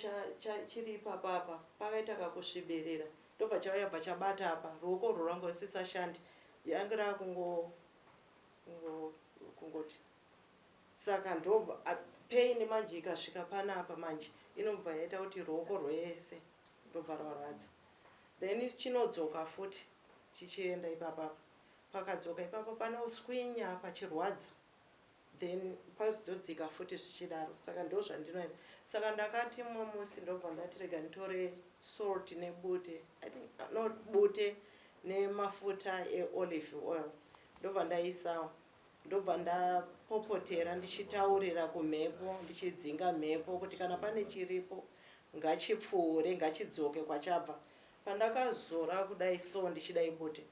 chiri ipapa apa pakaita kakusvibirira ndobva chauya bva chabata apa ruoko urwu rwanga rusisashandi yange rakungo kungoti saka ndobva pain manje ikasvika panapa manje inobva yaita kuti ruoko rwese ndobva rwarwadza. Then chinodzoka futi chichienda ipapapa. Pakadzoka ipapo panoswinya pachirwadza then pazodzika futi zvichidaro. Saka ndozvandinoita. Saka ndakati mumwe musi ndobva ndati rega nditore salt nebute. I think no bute nemafuta eolive oil. Ndobva ndaisawo. Ndobva ndapopotera ndichitaurira kumhepo ndichidzinga mhepo kuti kana pane chiripo ngachipfuure ngachidzoke kwachabva. Pandakazora kudai so ndichidai bute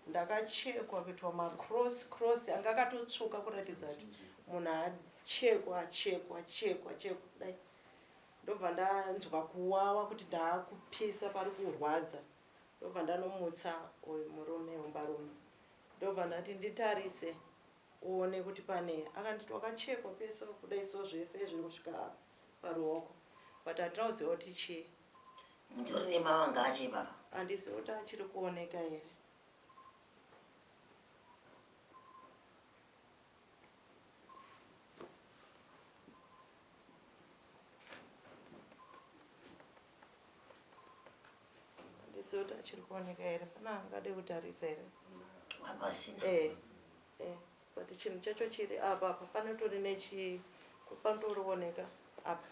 ndakachekwa kuitwa macross cross anga akatotsvuka kuratidza kuti munhu achekwa chekwa chekwa chekwa kudai. Ndobva ndanzwa kuwawa kuti ndaakupisa pari kurwadza ndobva ndanomutsa uyu murume hombarume. Ndobva ndati nditarise uone kuti pane akanditi wakachekwa pese kudai so zvese zviri kusvika apa paruoko but handina kuziva kuti chii. Mutori nemavanga acho ipapa? Handizivi kuti achiri kuoneka here. Handizivi kuti achiri kuoneka here pana angade kutarisa here hapasina eh, eh, but chinhu chacho chiri apa apa panotori nechi panotorioneka apa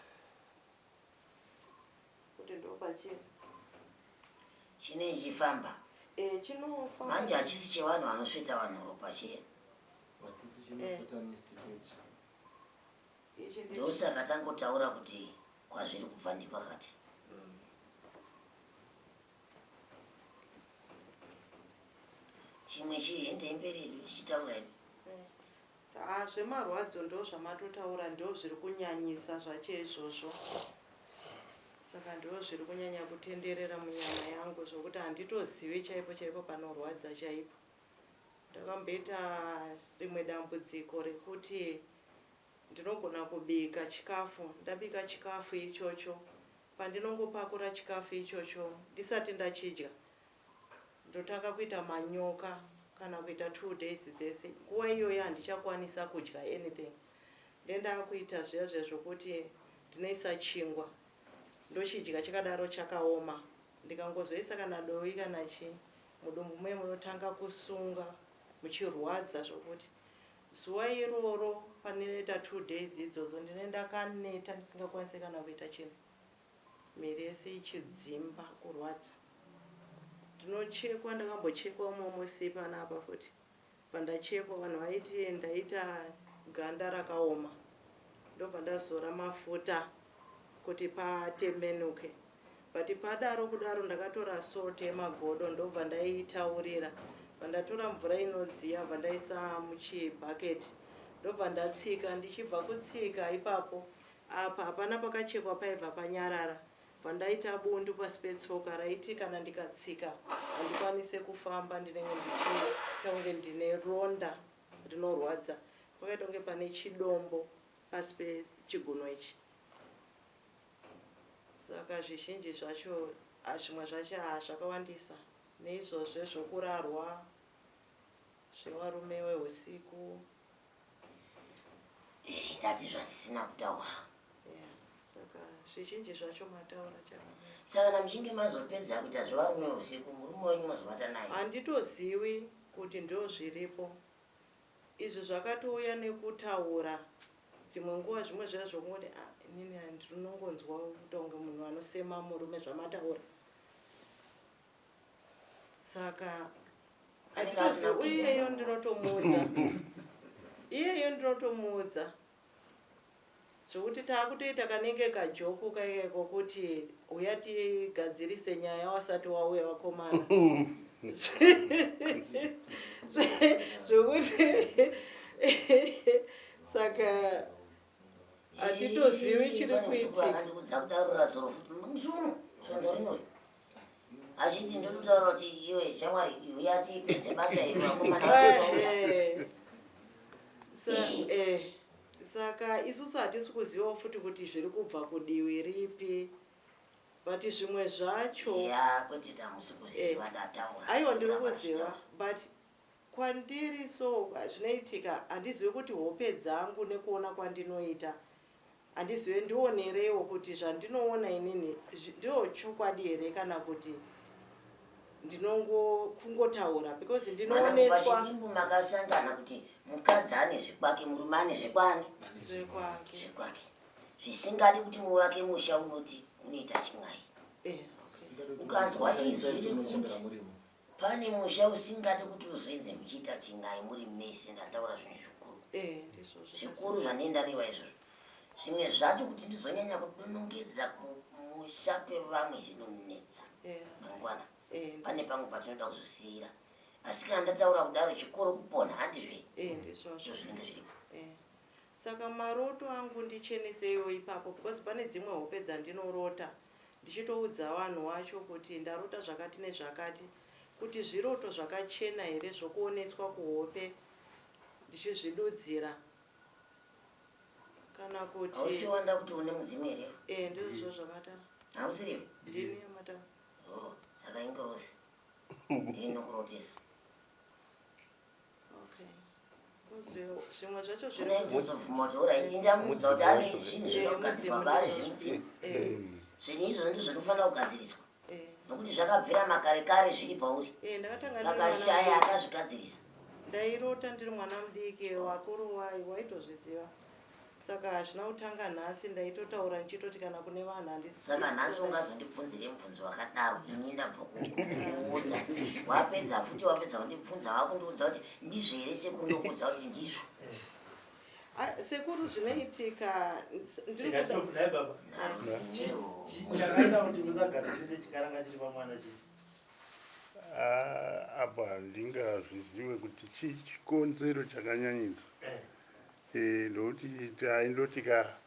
kuti ndopachiri chine chifamba eh, chinofamba manje hachisi chevanhu vanosveta vanhu ropa chiye Hachisi chemasatanist kwete. Ichi ndicho- Ndosaka tangotaura kuti kwazviri kubva ndikwakati. Chimwe chii hendei mberi hedu tichitaura hedu. Saa zvemarwadzo ndo zvamatotaura ndo zviri kunyanyisa zvacho izvozvo saka ndo zviri kunyanya kutenderera munyama yangu zvokuti handitozivi chaipo chaipo panorwadza chaipo Ndakamboita rimwe dambudziko rekuti ndinogona kubika chikafu, ndabika chikafu ichocho pandinongopakura chikafu ichocho ndisati ndachidya ndotanga kuita manyoka kana kuita two days dzese. Nguva iyoyo handichakwanisa kudya anything ndendakuita zviya zviya zvokuti ndinoisa chingwa ndochidya chakadaro chakaoma ndikangozoisa kana dovi kana chii Mudumbu muye munotanga kusunga muchirwadza zvokuti zuva iroro pandinoita two days idzodzo ndine ndakaneta ndisingakwanise kana kuita chinhu miri yese ichidzimba kurwadza. Ndinochekwa ndakambochekwa umwe musi panapa futi Pandachekwa vanhu vaiti ndaita ganda rakaoma ndobva ndazora mafuta kuti patembenuke but padaro kudaro ndakatora salt yemagodo ndobva ndaitaurira bvandatora mvura inodziya bva ndaisa muchibucket ndobva ndatsika ndichibva kutsika ipapo apa hapana pakachekwa paibva panyarara. Bva ndaita bundu pasi petsoka raiti kana ndikatsika handikwanise kufamba ndinenge ndichiita kunge ndine ronda rinorwadza. Pakaita kunge pane chidombo pasi pechigunwe ichi. Saka zvizhinji zvacho zvimwe zvacho haa zvakawandisa neizvozve zvokurarwa zvevarume wehusiku. Eh, tati zvatisina kutaura. Yeah, saka zvizhinji zvacho mataura chakanaka. Saka kana muchinge mazopedza kuita zvevarume usiku murume wenyu mozovata naye? Handitoziwi kuti ndozviripo. Izvi zvakatouya nekutaura dzimwe nguva zvimwe zviya zvokungoti ah, inini ndinongonzwa kuita kunge munhu anosema murume zvamataura. Saka Anenge asina handitozivi kugeza iyeyo mama. ndinotomuudza iyeyo ndinotomuudza Zvekuti takutoita kanenge kajoku kaike kokuti huya tigadzirise nyaya wasati wauya vakomana. Zvekuti saka hatitozivi chiri kuitika. Akandikuudza kudarura zuro futi musi uno svondo rino achiti ndototaura kuti iwe shamwari huya tipedze basa iri vakomana vasati vauya. Eh, eh, Saka isusu hatisi kuzivawo futi kuti zviri kubva kudiwi ripi but zvimwe zvacho Ya kwete tamusi eh, kuziva ndataura aiwa ndiri kuramba kuziva tichitaura. but kwandiri so zvinoitika handizivi kuti hope dzangu nekuona kwandinoita Handizive ndionereiwo kuti zvandinoona inini ndiyo chokwadi here kana kuti ndinongo kungotaura because Mana kubva ndinooneswa chidimbu makasangana kuti mukadzi ane zvekwake murume ane zvekwani zvekwake. Zvekwake zvisingadi kuti muvake musha unoti unoita chin'ai. Eh, Ukanzwa izwi rekuti Pane musha usingadi kuti uzoedze muchiita chin'ai muri mese ndataura zvinhu zvikuru. Eh, ndizvozvo. Zvikuru zvandinenge ndareva izvozvo. Zvimwe zvacho kuti ndizonyanya kudonongedza kumusha kwevamwe zvinonetsa. Eh. Mangwana. Eh, Pane pamwe patinoda kuzosiira. Asi kana ndataura kudaro chikoro kupona handizve? Eh, ndizvozvo. Ndizvo zvinenge zviripo. Eh. Saka maroto angu ndicheneseiwo ipapo because pane dzimwe hope dzandinorota ndichitoudza vanhu wacho kuti ndarota zvakati nezvakati kuti zviroto zvakachena here zvokuoneswa kuhope ndichizvidudzira kana kuti Hausi wanda kuti une mudzimu here? Eh, ndizvo zvamata. Hausiriwe? Ndini yamata. Oh, saka ingirosi. Ndiyo inokurotesa. Zvimwe zvacho zvinoitozobvuma kuti orit ndamuudza kuti ane zvinhu zvinoda kugadzirwa paari zvemudzimu eh. zvinhu izvozvo ndizvo zvinofanira kugadziriswa eh. nokuti zvakabvira makare kare zviri pauri eh, pakashaya akazvigadzirisa ndairota ndiri mwana mudiki wakuru waitozviziva Saka hazvina kutanga nhasi ndaitotaura ndichitoti kana kune vanhu handisi Saka nhasi ungazondibvunzire mubvunzo wakadaro ini ndabva kukuudza wapedza futi wapedza kundibvunza wakundiudza kuti ndizvo here sekuru ndokuudza kuti ndizvo. Ah, sekuru zvinoitika ndiri kuda Ndikati baba. Chakaita kuti musagadzirise chikaranga chiri pamwana chii? Ah, apa handingazvizive kuti chii chikonzero chakanyanyisa. Eh. Eh, ndokuti taindoti ka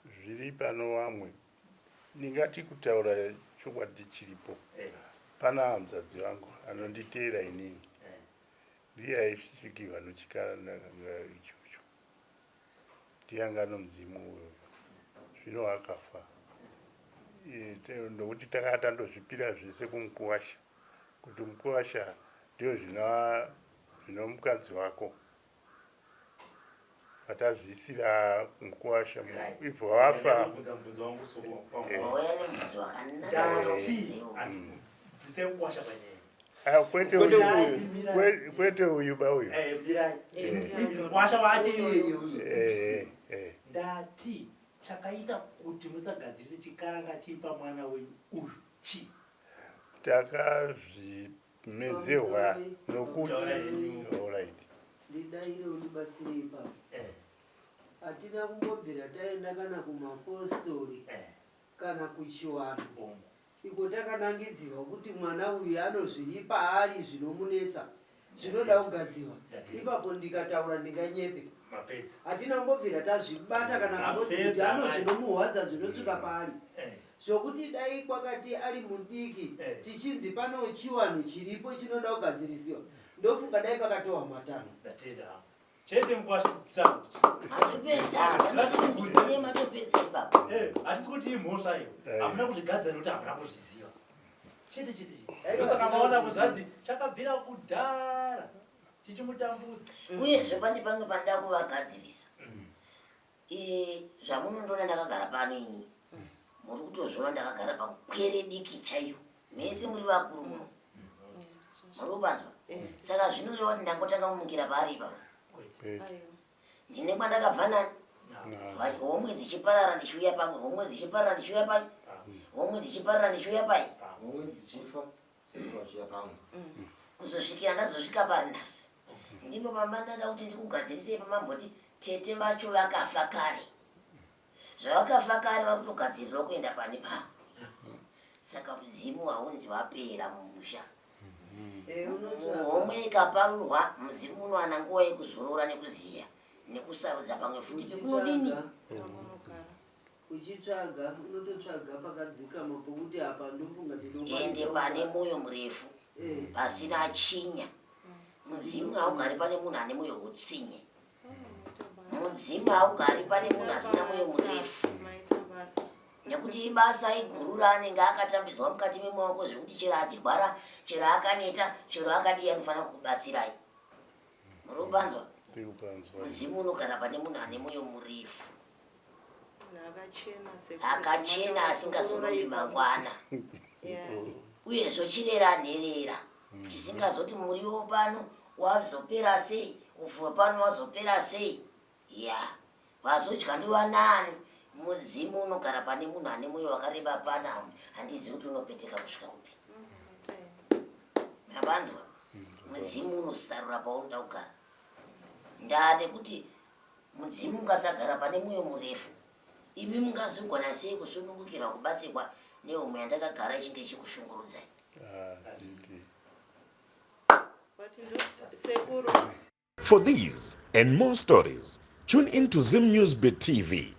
zviri pano vamwe ndingati kutaura chokwadi chiripo eh. pana hanzvadzi vangu anonditeera inini eh. ndiye aisvikirwa nochikaranga ichocho ndiye anga nomudzimu uyoyo zvino akafa eh, ndokuti takanga tandozvipira zvese kumukuwasha kuti mukuwasha ndiyo zvino mukadzi wako Vatazviisira mukuwasha ibva wafa. Ah, kwete uyu kwete uyu ba uyu. Eh, Mukuwasha wacho iyoyo. Ndati chakaita kuti musagadzirise chikaranga chiri pamwana wenyu uyu chii? Takazvi Medzehwa nokuti alright. Ndidaire undibatsire ipapo. Eh. Hatina kumbobvira taenda kana kumapostori eh. kana kuchiwanhu. Iko takanangidzirwa kuti mwana uyu anozviri paari zvinomunetsa zvinoda kugadzirwa. Ipapo ndikataura ndinganyepe. Hatina kumbobvira tazvibata kana kumbodzi kuti anozvinomuhwadza zvinosvika paari. Eh. Zvokuti dai kwakati ari mudiki Eh. tichinzi pano chiwanhu chiripo chinoda kugadzirisiwa ndofunga dai pakatohwa matanho. Ndatenda hangu. Chete mukwasha sound. Matopedza, pane matopedza ipapo. Eh, hatisi kuti imhosva iyo. Eh. Hamuna kuzvigadzira nekuti hamuna kuzviziva. Chete chete chete. Ndosaka maona kuzvanzi chakabvira kudhara chichimutambudza. Uyezve pane pamwe pandida kuvagadzirisa. Eh, zvamunondiona ndakagara pano ini muri kutozviona ndakagara pamukwere diki chaiyo mese muri vakuru muno muri kupanzwa saka zvinoreva kuti ndangotanga kumukira paari ipapa ndine kwandakabva nani homwe dzichiparara ndichiuya pamwe homwe dzichiparara ndichiuya pai homwe dzichiparara ndichiuya pai homwe dzichifa vachiuya pamwe kuzosvikira ndazosvika pari nhasi ndipo pamandada kuti ndikugadzirisei pamamboti tete vacho vakafa kare zvavakafa kare vari kutogadzirirwa kuenda pane pa saka mudzimu haunzi wapera mumusha Eh, unotsvaga. homwe ikaparurwa mudzimu unowana nguva yekuzorora nekuziya nekusarudza pamwe futi pekunodini Uchitsvaga. Uchitsvaga unototsvaga pakadzikama pokuti apa ndofunga ndinokwanisa ende pane mwoyo murefu Eh. pasina chinya mudzimu haugari pane munhu ane mwoyo utsinye mudzimu haugari pane munhu asina mwoyo murefu Maita basa. nekuti ibasa iguru raanenge akatambidzwa mukati memaoko zvekuti chero achirwara chero akaneta chero akadii anofanira kukubatsirai muri kupanzwa Tiri kupanzwa. mudzimu unogara pane munhu ane mwoyo murefu Akachena sekuru. akachena asingazorombi mangwana Yeah. uyezve chirera nherera chisingazoti muriwo pano wazopera sei upfu pano wazopera sei ya vazodya ndivanani mudzimu unogara pane munhu ane mwoyo wakareba pana handizivi kuti unopeteka kusvika kupi mabanzwa mudzimu unosarura paunoda kugara ndaa nekuti mudzimu ungasagara pane mwoyo murefu imi mungazogona sei kusunungukirwa kubatsirwa nehomwe yandakagara ichinge ichikushungurudzai Ah, nditi. But sekuru For these and more stories, tune in to Zim News Bit TV.